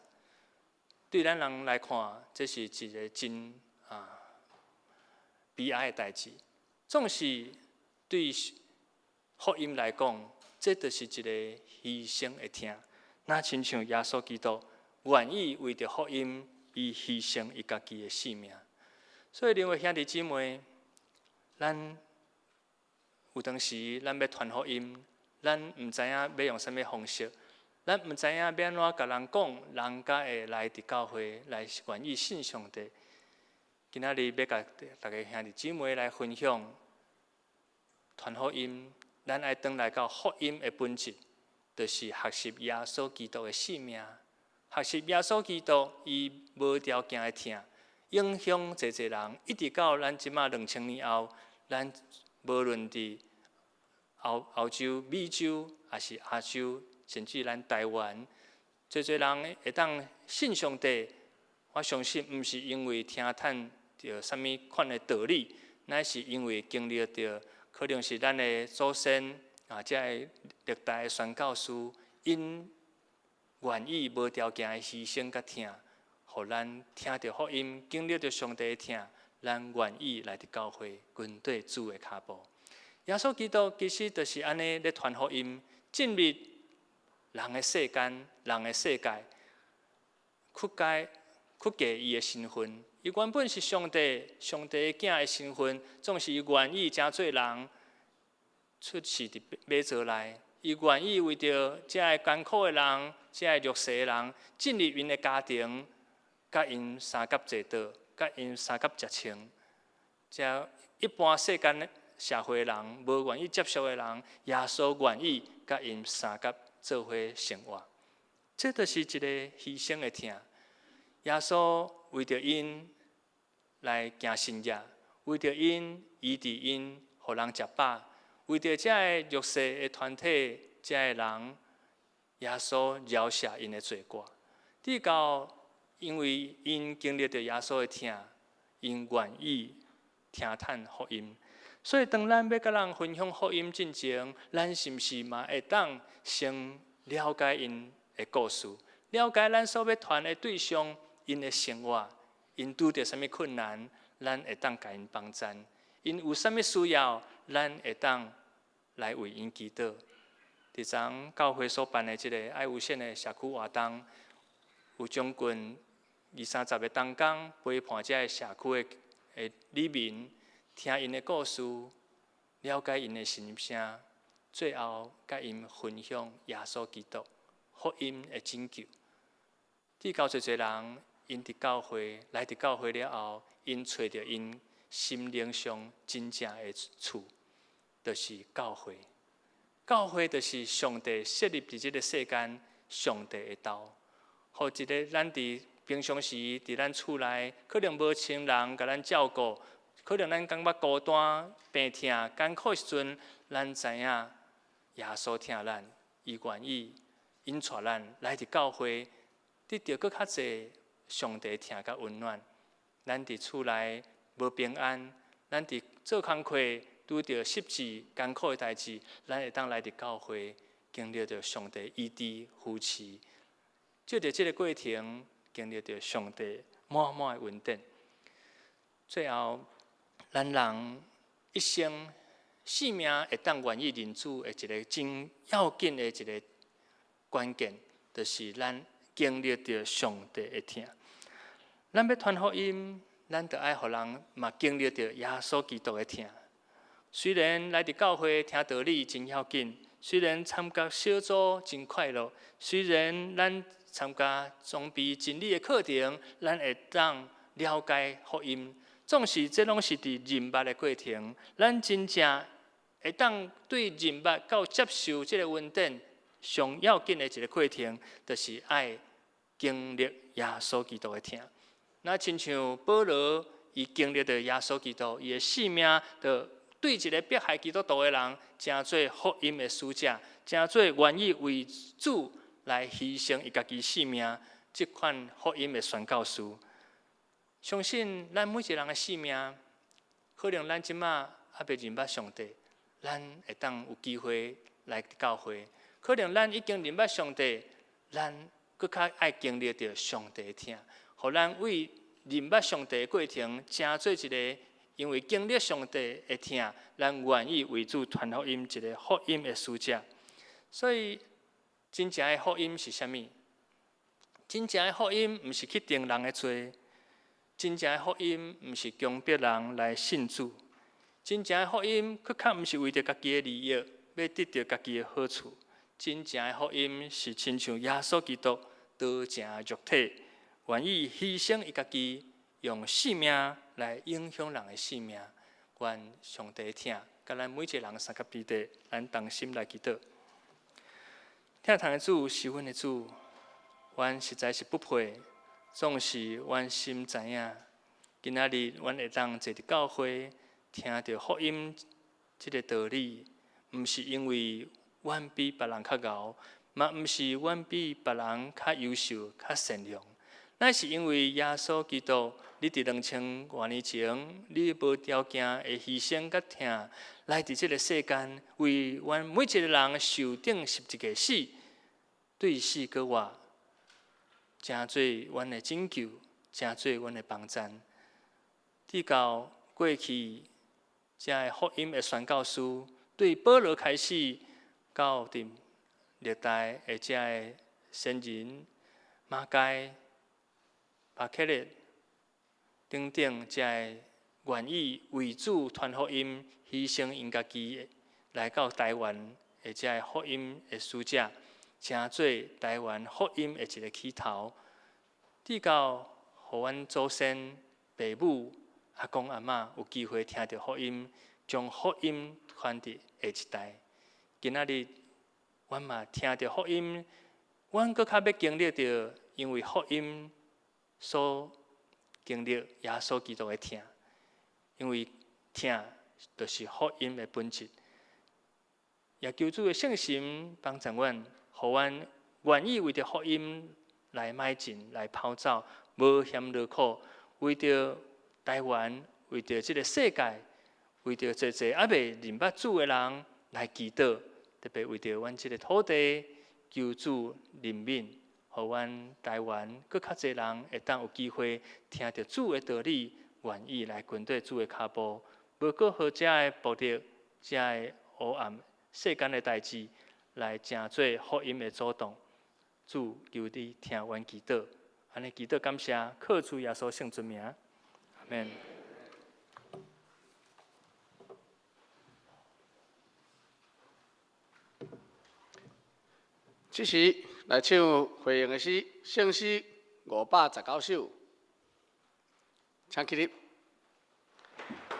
對咱人來看，這是一个真啊悲哀的代誌。總是對福音來講，這就是一个犧牲的疼。若親像耶穌基督願意為著福音，伊犧牲伊家己的性命。所以，兩位兄弟姊妹，咱有當時咱欲傳福音，咱毋知影欲用啥物方式，咱毋知影欲按怎共人講，人才會來佇教會來願意信上帝。今仔日欲共逐家兄弟姊妹來分享傳福音，咱愛轉來到福音的本質，就是學習耶穌基督的生命，學習耶穌基督伊無條件的疼，影響濟濟人，一直到咱這馬2000年後，咱無論佇歐洲、美洲，抑是亞洲，甚至咱台灣，濟濟人會當信上帝。我相信，毋是因為聽趁著啥物款的道理，乃是因為經歷著可能是咱的祖先啊，這个歷代的宣教士，𪜶願意無條件的犧牲佮疼，予咱聽著福音，經歷著上帝的疼，咱願意來佇教會跟綴主的跤步。耶穌基督其實就是按呢咧傳福音，進入人的世間、人的世界，曲解曲解伊的身份。伊原本是上帝、上帝的囝的身份，總是伊願意成做人，出世佇馬槽內。伊願意為著這个艱苦的人、這个弱勢的人，進入𪜶的家庭，佮𪜶相佮坐桌，佮𪜶相佮食穿。這一般世間社會的人無願意接受的人，耶穌願意佮𪜶相佮做伙生活。這就是一个犧牲的疼。耶穌為著𪜶來行神跡，為著𪜶醫治𪜶，予人食飽，為著這个弱勢的團體，這个人，耶穌饒赦𪜶的罪過。直到因為𪜶經歷著耶穌的疼，𪜶願意聽趁福音。所以當咱欲共人分享福音進前，咱是毋是嘛會當先了解𪜶的故事，了解咱所欲傳的對象𪜶的生活，𪜶拄著啥物困難，咱會當共𪜶幫贊；𪜶有啥物需要，咱會當來為𪜶祈禱。佇昨教會所辦的這个愛無限的社區活動，有將近二三十个同工陪伴這个社區的里民，聽𪜶的故事，了解𪜶的心聲，最後共𪜶分享耶穌基督福音的拯救。直到濟濟人，𪜶佇教會來佇教會了後，𪜶揣著𪜶心靈上真正的厝，就是教會。教會就是上帝設立佇這个世間上帝的道，予一个咱佇平常時佇咱厝內，可能無親人共咱照顧，可能咱感覺孤單、病痛、艱苦時陣，咱知影耶穌疼咱，伊願意引帶咱來佇教會，得著閣較濟上帝疼佮溫暖。咱佇厝內無平安，咱佇做工課拄著失志艱苦的代誌，咱會當來佇教會經歷著上帝醫治扶持，藉著這个過程，經歷著上帝滿滿的恩典。最後，咱人一生性命會當願意認主的一个真要緊的一个關鍵，就是咱經歷著上帝的疼。咱欲傳福音，咱著愛予人嘛經歷著耶穌基督的疼。雖然來佇教會聽道理真要緊，雖然參加小組真快樂，雖然咱參加裝備真理的課程，咱會當了解福音，總是這攏是佇認捌的過程。咱真正會當對認捌到接受這个恩典，上要緊的一个過程，就是愛經歷耶穌基督的疼。若親像保羅，伊經歷著耶穌基督，伊的性命，就對一个迫害基督徒的人，成做福音的使者，成做願意為主來犧牲伊家己性命，這款福音的宣教士。相信咱每一个人的性命，可能咱這馬猶未認捌上帝，咱會當有機會來教會。可能咱已經認捌上帝，咱閣較愛經歷著上帝的疼，予咱為認捌上帝的過程，成做一个因為經歷上帝的疼，咱願意為主傳福音一个福音的使者。所以，真正的福音是啥物？真正的福音毋是去定人的罪，真正的福音毋是強迫人來信主，真正的福音閣較毋是為著家己的利益，欲得著家己的好處。真正的福音是親像耶穌基督道成肉體，願意犧牲伊家己，用性命來影響人的性命。願上帝疼，共咱每一个人相佮彼得，咱同心來祈禱。疼痛的主是阮的主，阮實在是不配，總是阮心知影，今仔日阮會當坐佇教會，聽著福音這个道理，毋是因為阮比別人較𠢕，嘛毋是阮比別人較優秀、較善良，乃是因為耶穌基督，你佇2000外年前，你無條件的犧牲佮疼，來佇這个世間，為阮每一个人受釘十字架死，對死閣活，成做阮的拯救，成做阮的幫贊。直到過去，遮个福音的宣教師，對保羅開始，到佇歷代的遮个先人馬該、巴克勒等等，遮个願意為主傳福音、犧牲𪜶家己來到台灣的遮个福音的使者，成做台灣福音的一个起頭，直到予阮祖先、爸母、阿公阿嬤有機會聽著福音，將福音傳佇下一代。今仔日，阮嘛聽著福音，阮閣較欲經歷著，因為福音所經歷耶穌基督的疼，因為疼就是福音的本質。也求主的聖神幫助阮，予阮願意為著福音來邁進、來跑走，無嫌勞苦，為著台灣，為著這个世界，為著濟濟猶未認捌主的人來祈禱，特別為著阮這个土地，求主憐憫，予阮台灣閣較濟人會當有機會聽著主的道理，願意來跟綴主的跤步，無閣予遮个暴力、遮个黑暗世間的代誌來成做福音的阻擋。主，求你聽阮祈禱，按呢祈禱感謝，靠主耶穌聖尊名，阿們。這時來唱回應的詩，聖詩519首，請起立。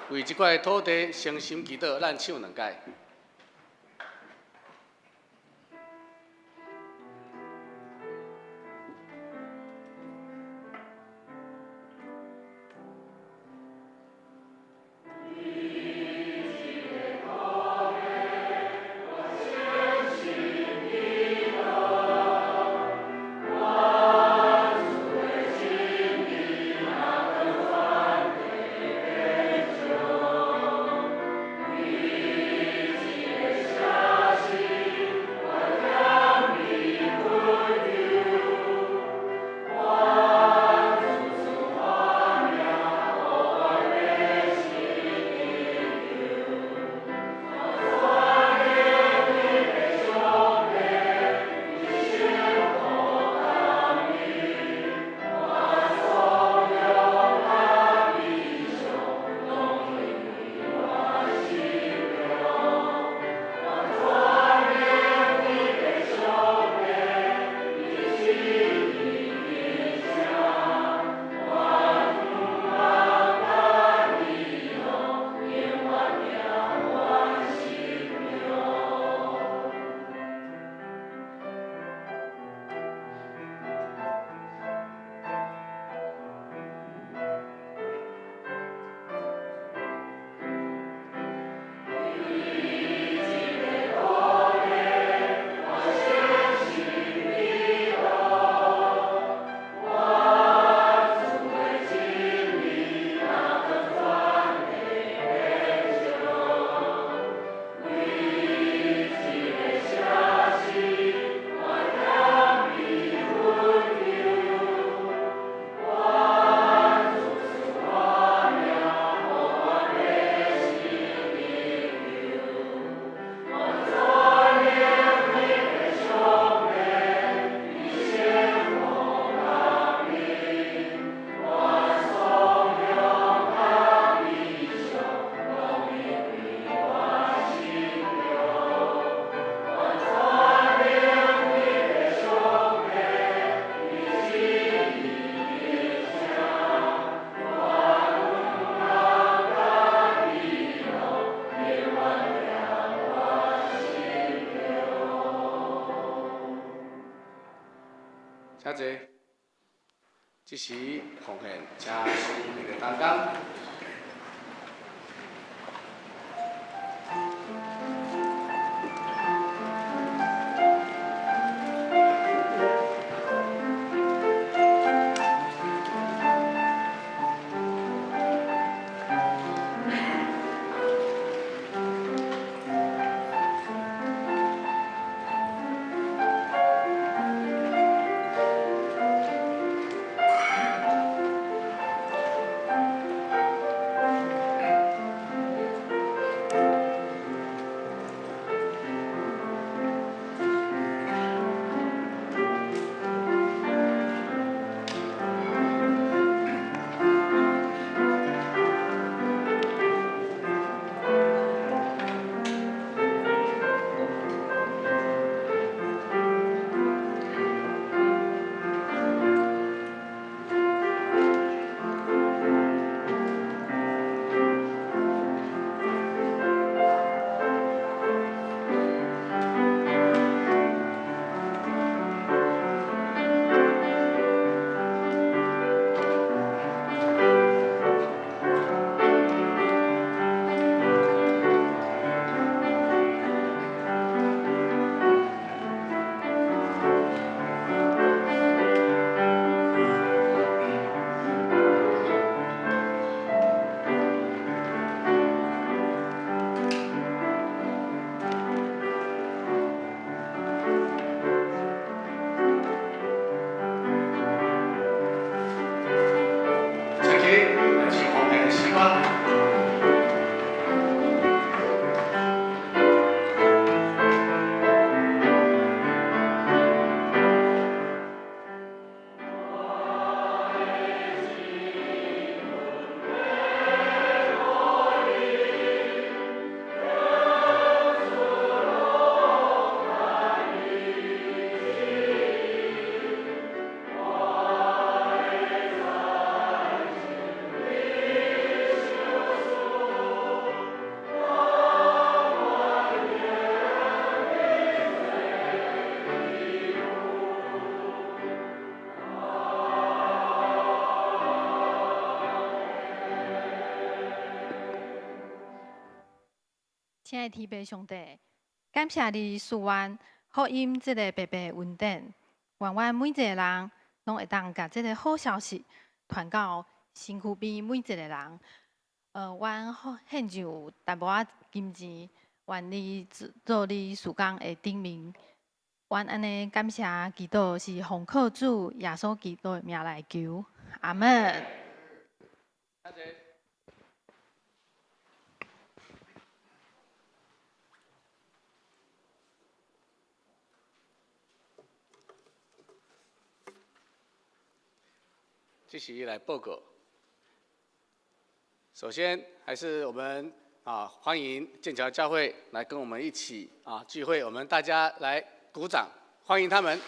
為這塊土地誠心祈禱，咱唱兩擺。這時奉獻，請司儀的同工。請起來唱奉獻的詩歌。親愛的天父上帝，感謝你賜阮福音這个白白恩典，願阮每一个人攏會當共這个好消息傳到身軀邊每一个人。阮獻上淡薄仔金錢，願你做你事工的頂面。阮按呢感謝祈禱，是奉靠主耶穌基督的名來求，阿門。這時來報告。首先，還是我們歡迎劍橋教會來跟我們一起聚會，我們大家來鼓掌歡迎他們。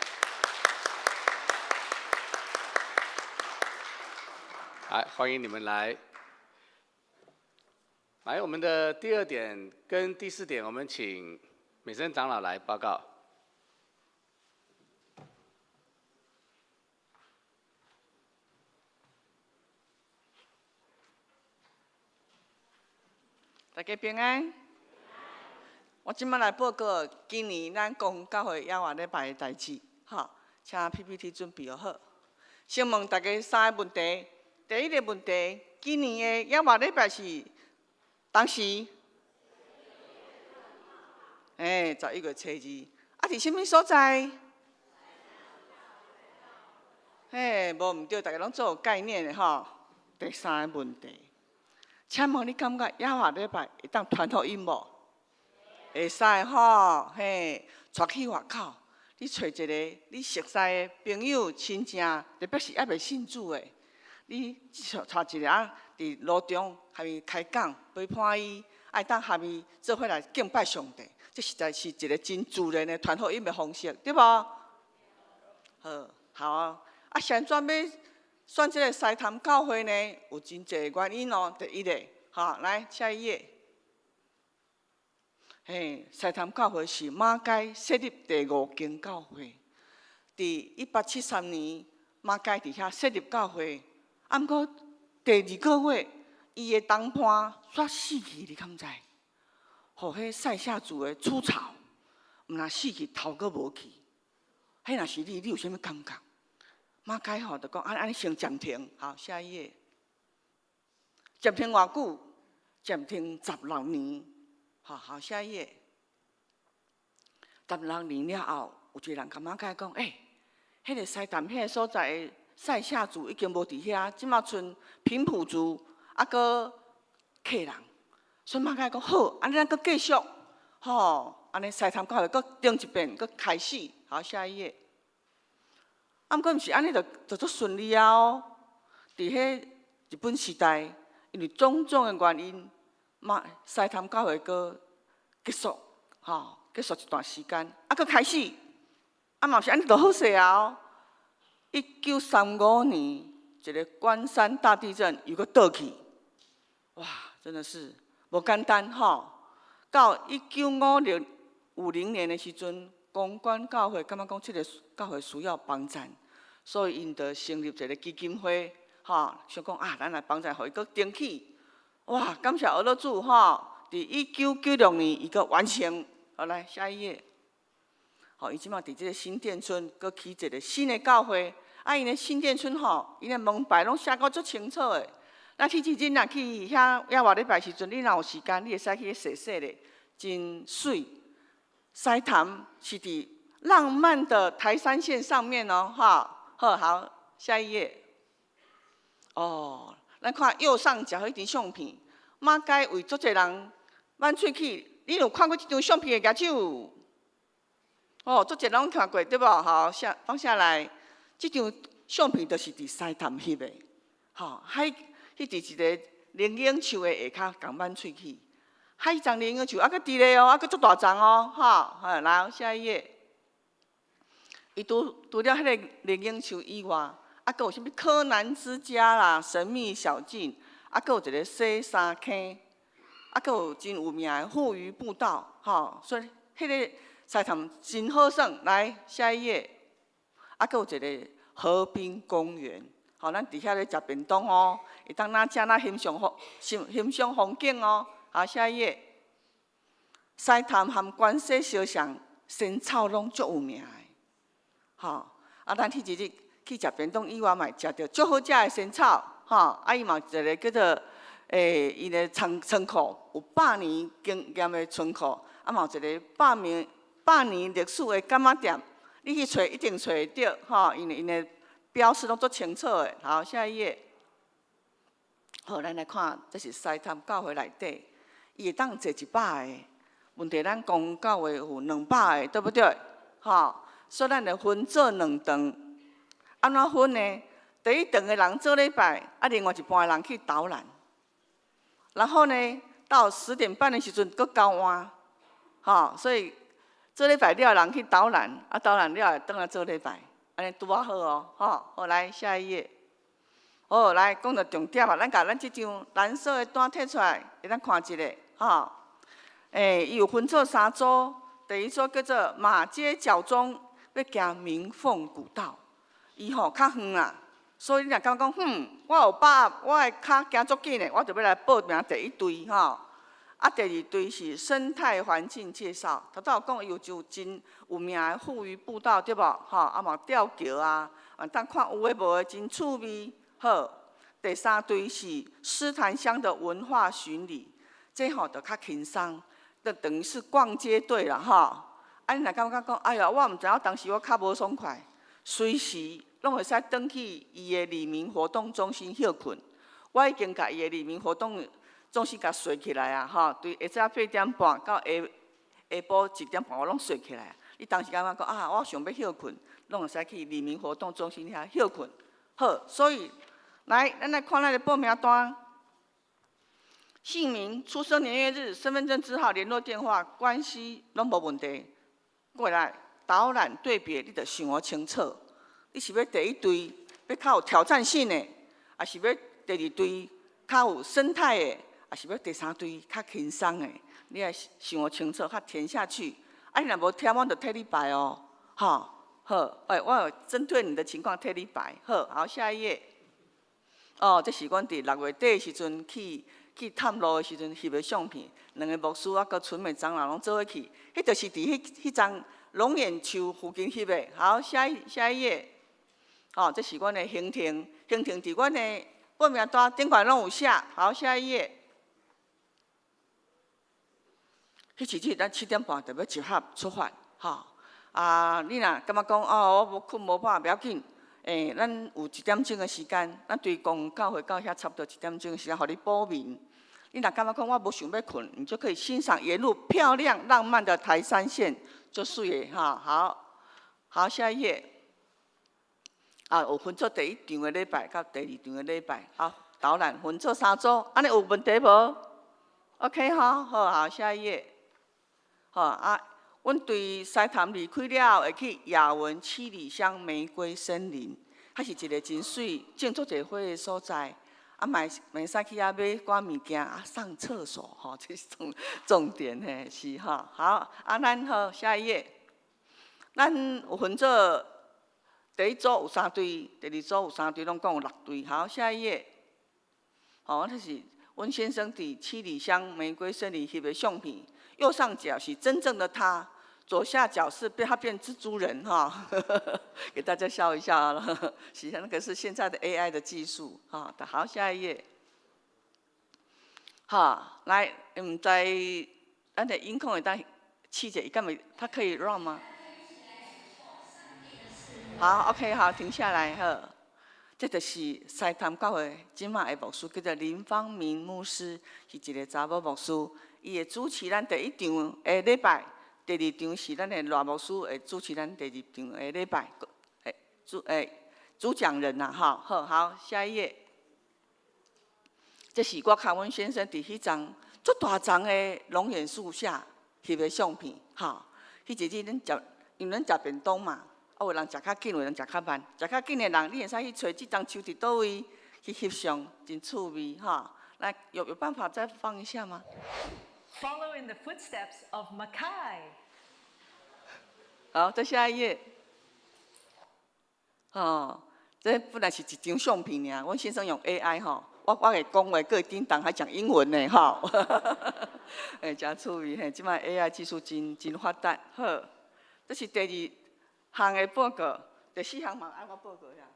來，歡迎你們來。來，我們的第二點跟第四點，我們請美珍長老來報告。大家平安。我這擺來報告今年咱公教會猶活禮拜的代誌，吼，請 PPT 準備好。先問大家三个問題。第一个問題，今年的猶活禮拜是當時？嘿，11月初二。啊，佇啥物所在？嘿，無毋對，大家攏做有概念的吼。第三个問題，請問你感覺猶活禮拜會當傳福音無？會使吼，嘿，帶去外口，你揣一个你熟似的朋友、親戚，特別是猶未信主的，你帶一个啊，佇路中共伊開講，陪伴伊，會當共伊做伙來敬拜上帝，這實在是一个真自然的傳福音的方式，對無？好，好啊。啊，是按怎欲選這个獅潭教會呢？有真濟原因哦。第一个，吼，來下一頁。嘿，獅潭教會是馬偕設立第五間教會，佇1873年，馬偕佇遐設立教會，啊，毋過第二個月，伊的同伴煞死去，你敢知？予彼賽夏族的出草，毋若死去頭閣無去。彼若是你，你有啥物感覺？馬偕吼就講，按按呢先暫停，好，下一頁。暫停偌久？暫停16年。好好，下一頁。十六年了後，有一個人共馬偕講，欸，彼個獅潭彼個所在的賽夏族已經無佇遐，這馬賰平埔族，啊，閣客人。所以馬偕講好，按呢咱閣繼續，吼，按呢獅潭教會閣停一遍，閣開始。好，下一頁。啊，毋過毋是按呢就就足順利啊哦。佇彼日本時代，因為種種的原因，嘛獅潭教會閣結束，吼，結束一段時間，啊，閣開始，啊嘛毋是按呢就好勢啊哦。1935年，一個關山大地震又閣倒去，哇，真的是無簡單吼。到1950年的時陣，公館教會感覺講這個教會需要幫贊，所以𪜶就成立一個基金會，吼，想講啊，咱來幫贊，予伊閣重起。哇，感謝阿樂主吼！佇1996年，伊閣完成。好，來下一頁。吼，伊這馬佇這個新店村閣起一個新的教會。啊，𪜶的新店村吼，𪜶的門牌攏寫閣足清楚的。咱去一日若去遐猶外禮拜時陣，你若有時間，你會使去踅踅咧，真媠。獅潭是佇浪漫的台三線上面哦，哈，好，好，下一頁。哦，咱看右上角彼張相片，馬偕為足濟人挽喙齒，你有看過這張相片的舉手？哦，足濟攏看過對無？好，下放下來，這張相片就是佇獅潭翕的，吼，彼彼佇一個靈隱樹的下跤共挽喙齒。彼叢靈隱樹猶閣佇咧哦，猶閣足大叢哦，吼，好，來下一頁。伊除除了彼個靈隱樹以外，啊，閣有啥物柯南之家啦、神秘小徑，啊，閣有一個洗衫坑，啊，閣有真有名的富裕步道，吼，所以彼個獅潭真好耍。來下一頁，啊，閣有一個河濱公園，吼，咱佇遐咧食便當哦，會當哪食哪欣賞風欣欣賞風景哦。好，下一頁，獅潭和關西相像，仙草攏足有名的，吼，啊，咱彼一日去食便當以外，嘛會食著足好食的仙草，吼，啊，伊嘛有一個叫做欸，𪜶的倉倉庫有百年經驗的倉庫，啊，嘛有一個百年歷史的柑仔店，你去揣一定揣會著，吼，因為𪜶的標示攏足清楚的。好，下一頁。好，咱來看，這是獅潭教會內底，伊會當坐100個，問題咱公教會有200個，對不對？吼，所以咱會分做兩場。按怎分呢？第一場的人做禮拜，啊，另外一半的人去導覽。然後呢，到10點半的時陣，閣交換，吼，所以做禮拜了的人去導覽，啊，導覽了會轉來做禮拜，按呢拄仔好哦，吼，好，來下一頁。好，來講著重點啊！咱共咱這張藍色的單摕出來，予咱看一下，吼。欸，伊有分做三組，第一組叫做馬偕腳蹤，欲行鳴鳳古道，伊吼較遠啦，所以你若感覺講，哼，我有把握，我的跤行足緊的，我就欲來報名第一隊吼。啊，第二隊是生態環境介紹，頭拄有講伊有一真有名的富裕步道，對無？吼，啊嘛吊橋啊，會當看有的無的，真趣味。好，第三隊是獅潭鄉的文化巡禮，這吼就較輕鬆，就等於是逛街隊啦，吼。啊，你若感覺講，哎呀，我毋知影當時我跤無爽快，隨時攏會使轉去伊的里民活動中心歇睏。我已經共伊的里民活動中心共踅起來啊，吼，對下早8點半到下下晡1點半，我攏踅起來。你當時感覺講啊，我想欲歇睏，攏會使去里民活動中心遐歇睏。好，所以來，咱來看咱的報名單。姓名、出生年月日、身份證字號、聯絡電話、關係攏無問題。過來導覽隊別，你著想予清楚。你是欲第一隊，欲較有挑戰性的，抑是欲第二隊較有生態的，抑是欲第三隊較輕鬆的？你愛想予清楚，較填下去。啊，你若無填，我就替你排哦。吼，好，好，欸，我有針對你的情況替你排。好，好，下一頁。哦，這是阮佇6月底的時陣去探路的時陣翕的相片，兩个牧師啊，閣純美長老攏做伙去，彼就是佇彼叢龍眼樹附近翕的。好，下一頁。哦，這是阮的行程，行程佇阮的報名單頂懸攏有寫。好，下一頁。彼一日咱7點半就欲集合出發，吼。啊，你若感覺講哦，我無睏無飽，袂要緊。欸，咱有一點鐘的時間，咱對公教會到遐差不多一點鐘的時間，予你補眠。你若感覺講我無想欲睏，你就可以欣賞沿路漂亮浪漫的台三線，足媠的哈。好，好，下一頁。啊，有分做第一場的禮拜，佮第二場的禮拜。好，導覽分做三組，按呢有問題無？OK 吼，好，好，下一頁。好啊，阮對獅潭離開了後，會去雅文七里香玫瑰森林，彼是一个真媠、種足濟花的所在。啊，嘛會使去遐買寡物件，啊，上廁所吼，這是重點嘿，是吼。好，啊，咱好，下一頁。咱有分做第一組有三隊，第二組有三隊，攏共有六隊。好，下一頁。吼，這是阮先生佇七里香玫瑰森林翕的相片。右上角是真正的他，左下角是被他變蜘蛛人哈，給大家笑一笑了。實際上那個是現在的 AI 的技術哈。好，下一頁。好，來，毋知咱的音控會當試一下，伊敢會，它可以 run 嗎？好，OK，好，停下來，好。這就是獅潭教會這馬的牧師，叫做林芳明牧師，是一个查某牧師。伊會主持咱第一場的禮拜，第二場是咱的賴牧師會主持咱第二場的禮拜，主講人呐，吼，好，好，下一頁。這是我佮阮先生佇彼叢足大叢的龍眼樹下翕的相片，吼。彼一日恁食，因為恁食便當嘛，啊有人食較緊，有人食較慢。食較緊的人，你會使去揣這叢樹佇佗位去翕相，真趣味，吼。來，有辦法再放一下嗎？ Follow in the footsteps of Mackay。好，再下一頁。哦，這本來是一張相片爾，阮先生用 AI 吼，我會講話，閣會叮當，還講英文呢，吼。欸，誠趣味嘿，這擺 AI 技術真發達。好，這是第二項的報告，第四項嘛愛我報告呀。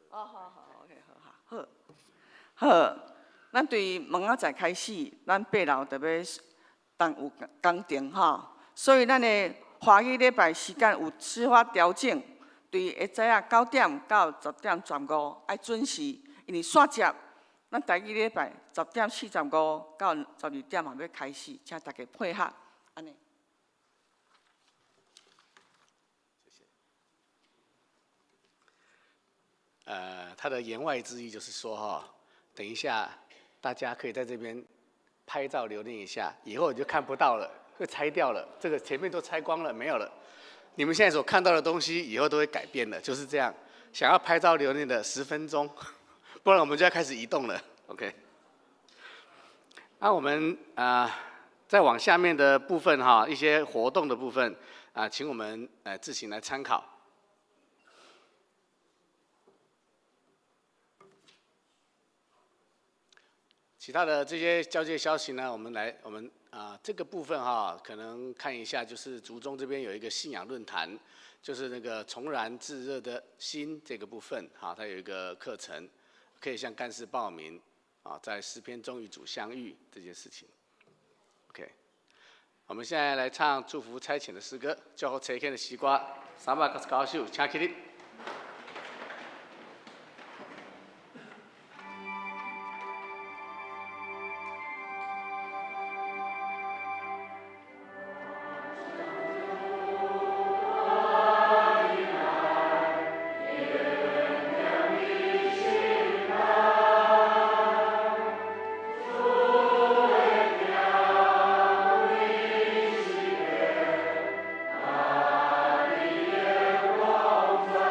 哦，好好，OK，好好，好，好。咱對明仔載開始，咱八樓就欲動有工程吼，所以咱的華語禮拜時間有小可調整，對下早仔9點到10點15愛準時，因為煞接咱台語禮拜10點45到12點嘛欲開始，請大家配合，按呢。謝謝。他的言外之意就是說，哈，等一下。大家可以在這邊拍照留念一下，以後你就看不到了，會拆掉了。這個前面都拆光了，沒有了。你們現在所看到的東西，以後都會改變的，就是這樣。想要拍照留念的10分鐘，不然我們就要開始移動了。OK。那我們啊，再往下面的部分哈，一些活動的部分啊，請我們自行來參考。其他的這些交接消息呢，我們來，我們啊這個部分哈，可能看一下，就是竹中這邊有一個信仰論壇，就是那個重燃炙熱的心這個部分，哈，它有一個課程，可以向幹事報名，啊，在詩篇中與主相遇這件事情。OK，我們現在來唱祝福差遣的詩歌，祝福差遣的詩歌，399首，請起立。主的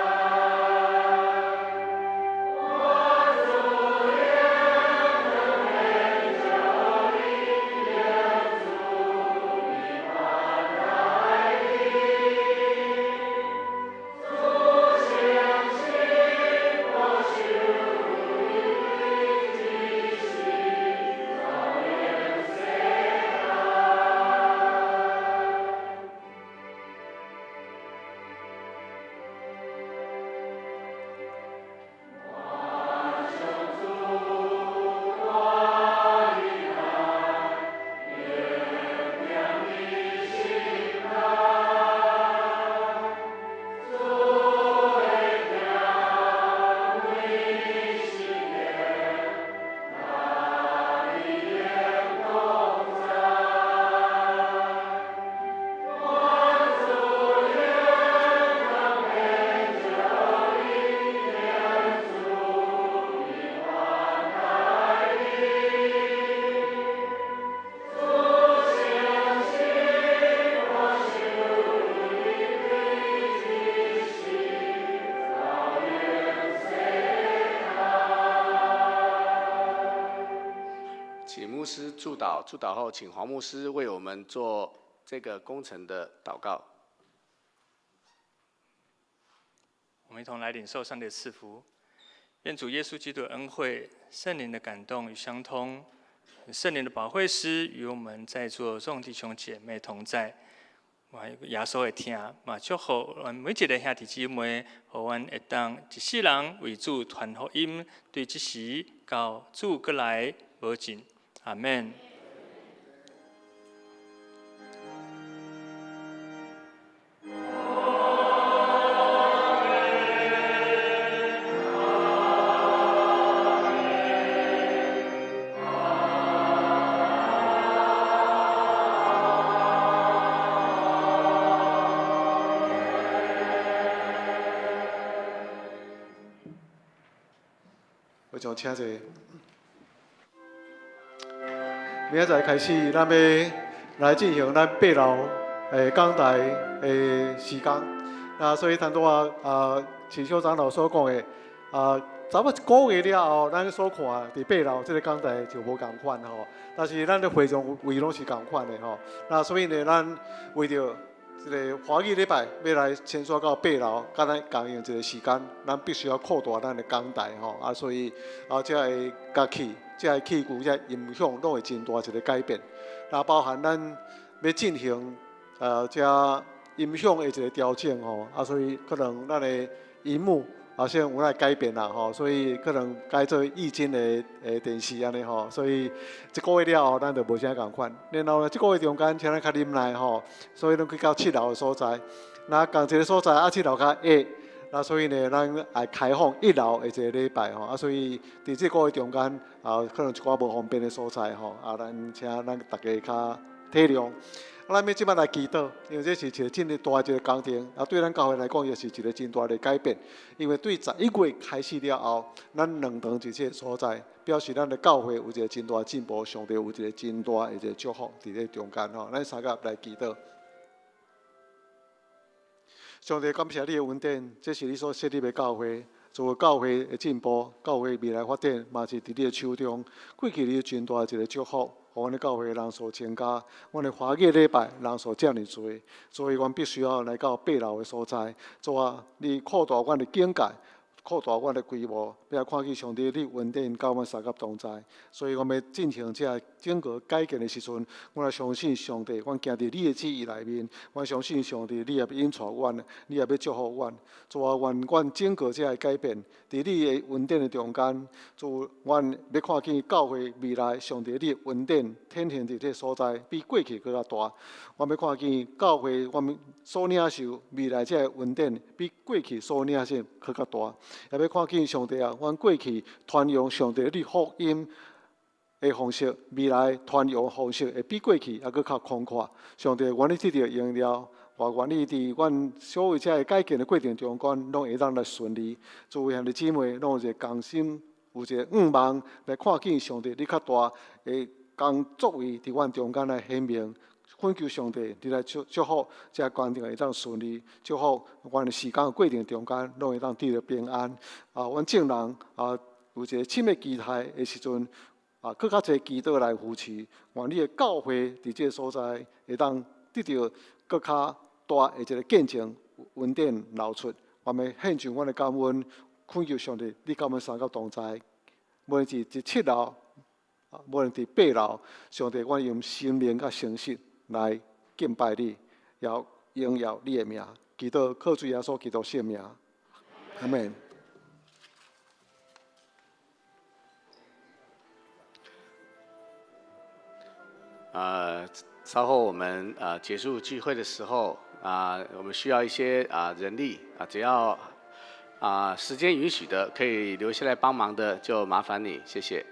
祝禱，祝禱後，請黃牧師為我們做這個工程的禱告。我們一同來領受上帝的賜福，願主耶穌基督的恩惠、聖靈的感動與相通，聖靈的保惠師與我們在座眾弟兄姐妹同在。耶穌的疼，嘛祝福阮每一个兄弟姊妹，予阮會當一世人為主傳福音，對這時到主閣來無盡。阿們。會長請坐。明仔載開始，咱欲來進行咱八樓的講台的時間。那所以頭拄仔啊，啟修長老所講的啊，差不多一個月了後，咱所看佇八樓這个講台就無仝款吼。但是咱的會場位攏是仝款的吼。那所以呢，咱為著這个華語禮拜欲來遷徙到八樓，佮咱共用一个時間，咱必須要擴大咱的講台吼。啊，所以啊，這个樂器、這个器具、這个音響攏會真大一个改變。那包含咱欲進行這音響的一个調整吼。啊，所以可能咱的螢幕啊，先有來改變啦吼，所以可能改做液晶的的電視按呢吼，所以一个月了後，咱就無啥仝款。然後呢，這个月中間，請咱較忍耐吼，所以咱去到七樓的所在。那仝一个所在啊，七樓較矮，那所以呢，咱愛開放一樓的一个禮拜吼，啊，所以佇這个月中間啊，可能一寡無方便的所在吼，啊，咱請咱大家較體諒。啊，咱欲這擺來祈禱，因為這是一个真大一个工程，啊，對咱教會來講，也是一个真大的改變。因為對11月開始了後，咱兩堂佇這个所在，表示咱的教會有一个真大進步，上帝有一个真大的一个祝福佇這中間吼。咱三甲來祈禱。上帝感謝你的恩典，這是你所設立的教會，做教會的進步，教會未來發展，嘛是佇你的手中。過去你有真大一个祝福。予阮的教會人數增加，阮的華語禮拜人數遮爾濟，所以阮必須要來到八樓的所在。主啊，你擴大阮的境界，擴大阮的規模，欲看見上帝你恩典佮阮相佮同在。所以，阮欲進行這个整個改建的時陣，阮也相信上帝，阮行佇你的旨意內面，阮相信上帝，你也欲引帶阮，你也欲祝福阮。主啊，願阮整個這个改變，佇你的恩典的中間，主，阮欲看見教會未來上帝你的恩典顯現佇這个所在，比過去閣較大。阮欲看見教會，阮所領受未來這个恩典，比過去所領受閣較大。也欲看見上帝啊，阮過去傳揚上帝你福音的方式，未來傳揚方式會比過去猶閣較寬闊。上帝，願你得著榮耀，我願意佇阮所有這个改建的過程中間，攏會當來順利。諸位兄弟姊妹，攏有一個同心，有一个願望來看見上帝你較大的工作為佇阮中間來顯明。懇求上帝，你來祝祝福，這个工程會當順利，祝福阮的時間的過程中間，攏會當得著平安。啊，阮眾人啊，有一个深的期待的時陣，啊，閣較濟祈禱來扶持，願你的教會佇這个所在會當得著閣較大的一个見證恩典流出。我們獻上阮的感恩，懇求上帝，你佮阮三個同在，無論是佇七樓，無論佇八樓，上帝，阮用生命佮誠實來敬拜你，也榮耀你的名。祈禱靠主耶穌基督聖名，阿們。稍後我們結束聚會的時候啊，我們需要一些啊人力啊，只要啊時間允許的，可以留下來幫忙的，就麻煩你，謝謝。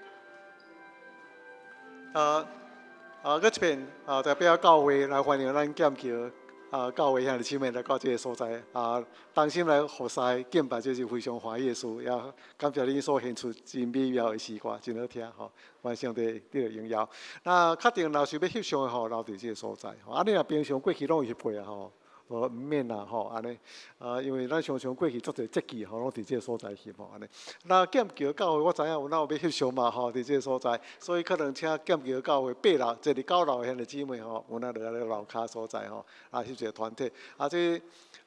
閣這邊啊，代表教會來歡迎咱劍橋啊教會兄弟姊妹來到這个所在啊，同心來服侍敬拜，這是非常歡喜的事。也感謝恁所獻出真美妙的詩歌，真好聽吼。願上帝得著榮耀。那確定若是欲翕相的吼，留佇這个所在。啊，你若平常過去攏有翕過啊吼，無毋免啦吼，按呢。啊，因為咱常常過去足濟節期吼，攏佇這個所在翕吼，按呢。那劍橋教會我知影有哪有欲翕相嘛吼，佇這個所在，所以可能請劍橋教會八樓，坐佇九樓的兄弟姊妹吼，有哪落來樓跤所在吼，啊翕一個團體，啊這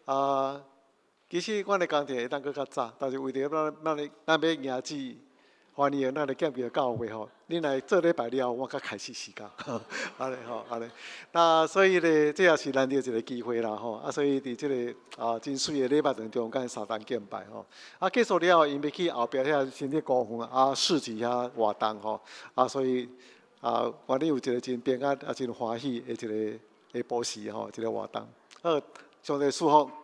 啊，其實阮的工程會當閣較早，但是為著咱咱咱欲迎接歡迎咱的劍橋教會吼，恁來做禮拜了後，我才開始時間，按呢吼，按呢。那所以咧，這也是難得一個機會啦吼。啊，所以佇這個啊真媠的禮拜當中，佮相同敬拜吼。啊，結束了後，𪜶欲去後壁遐新竹公園啊市集遐活動吼。啊，所以啊，願你有一個真平安啊真歡喜的一個下晡時吼，一個活動。好，上帝賜福。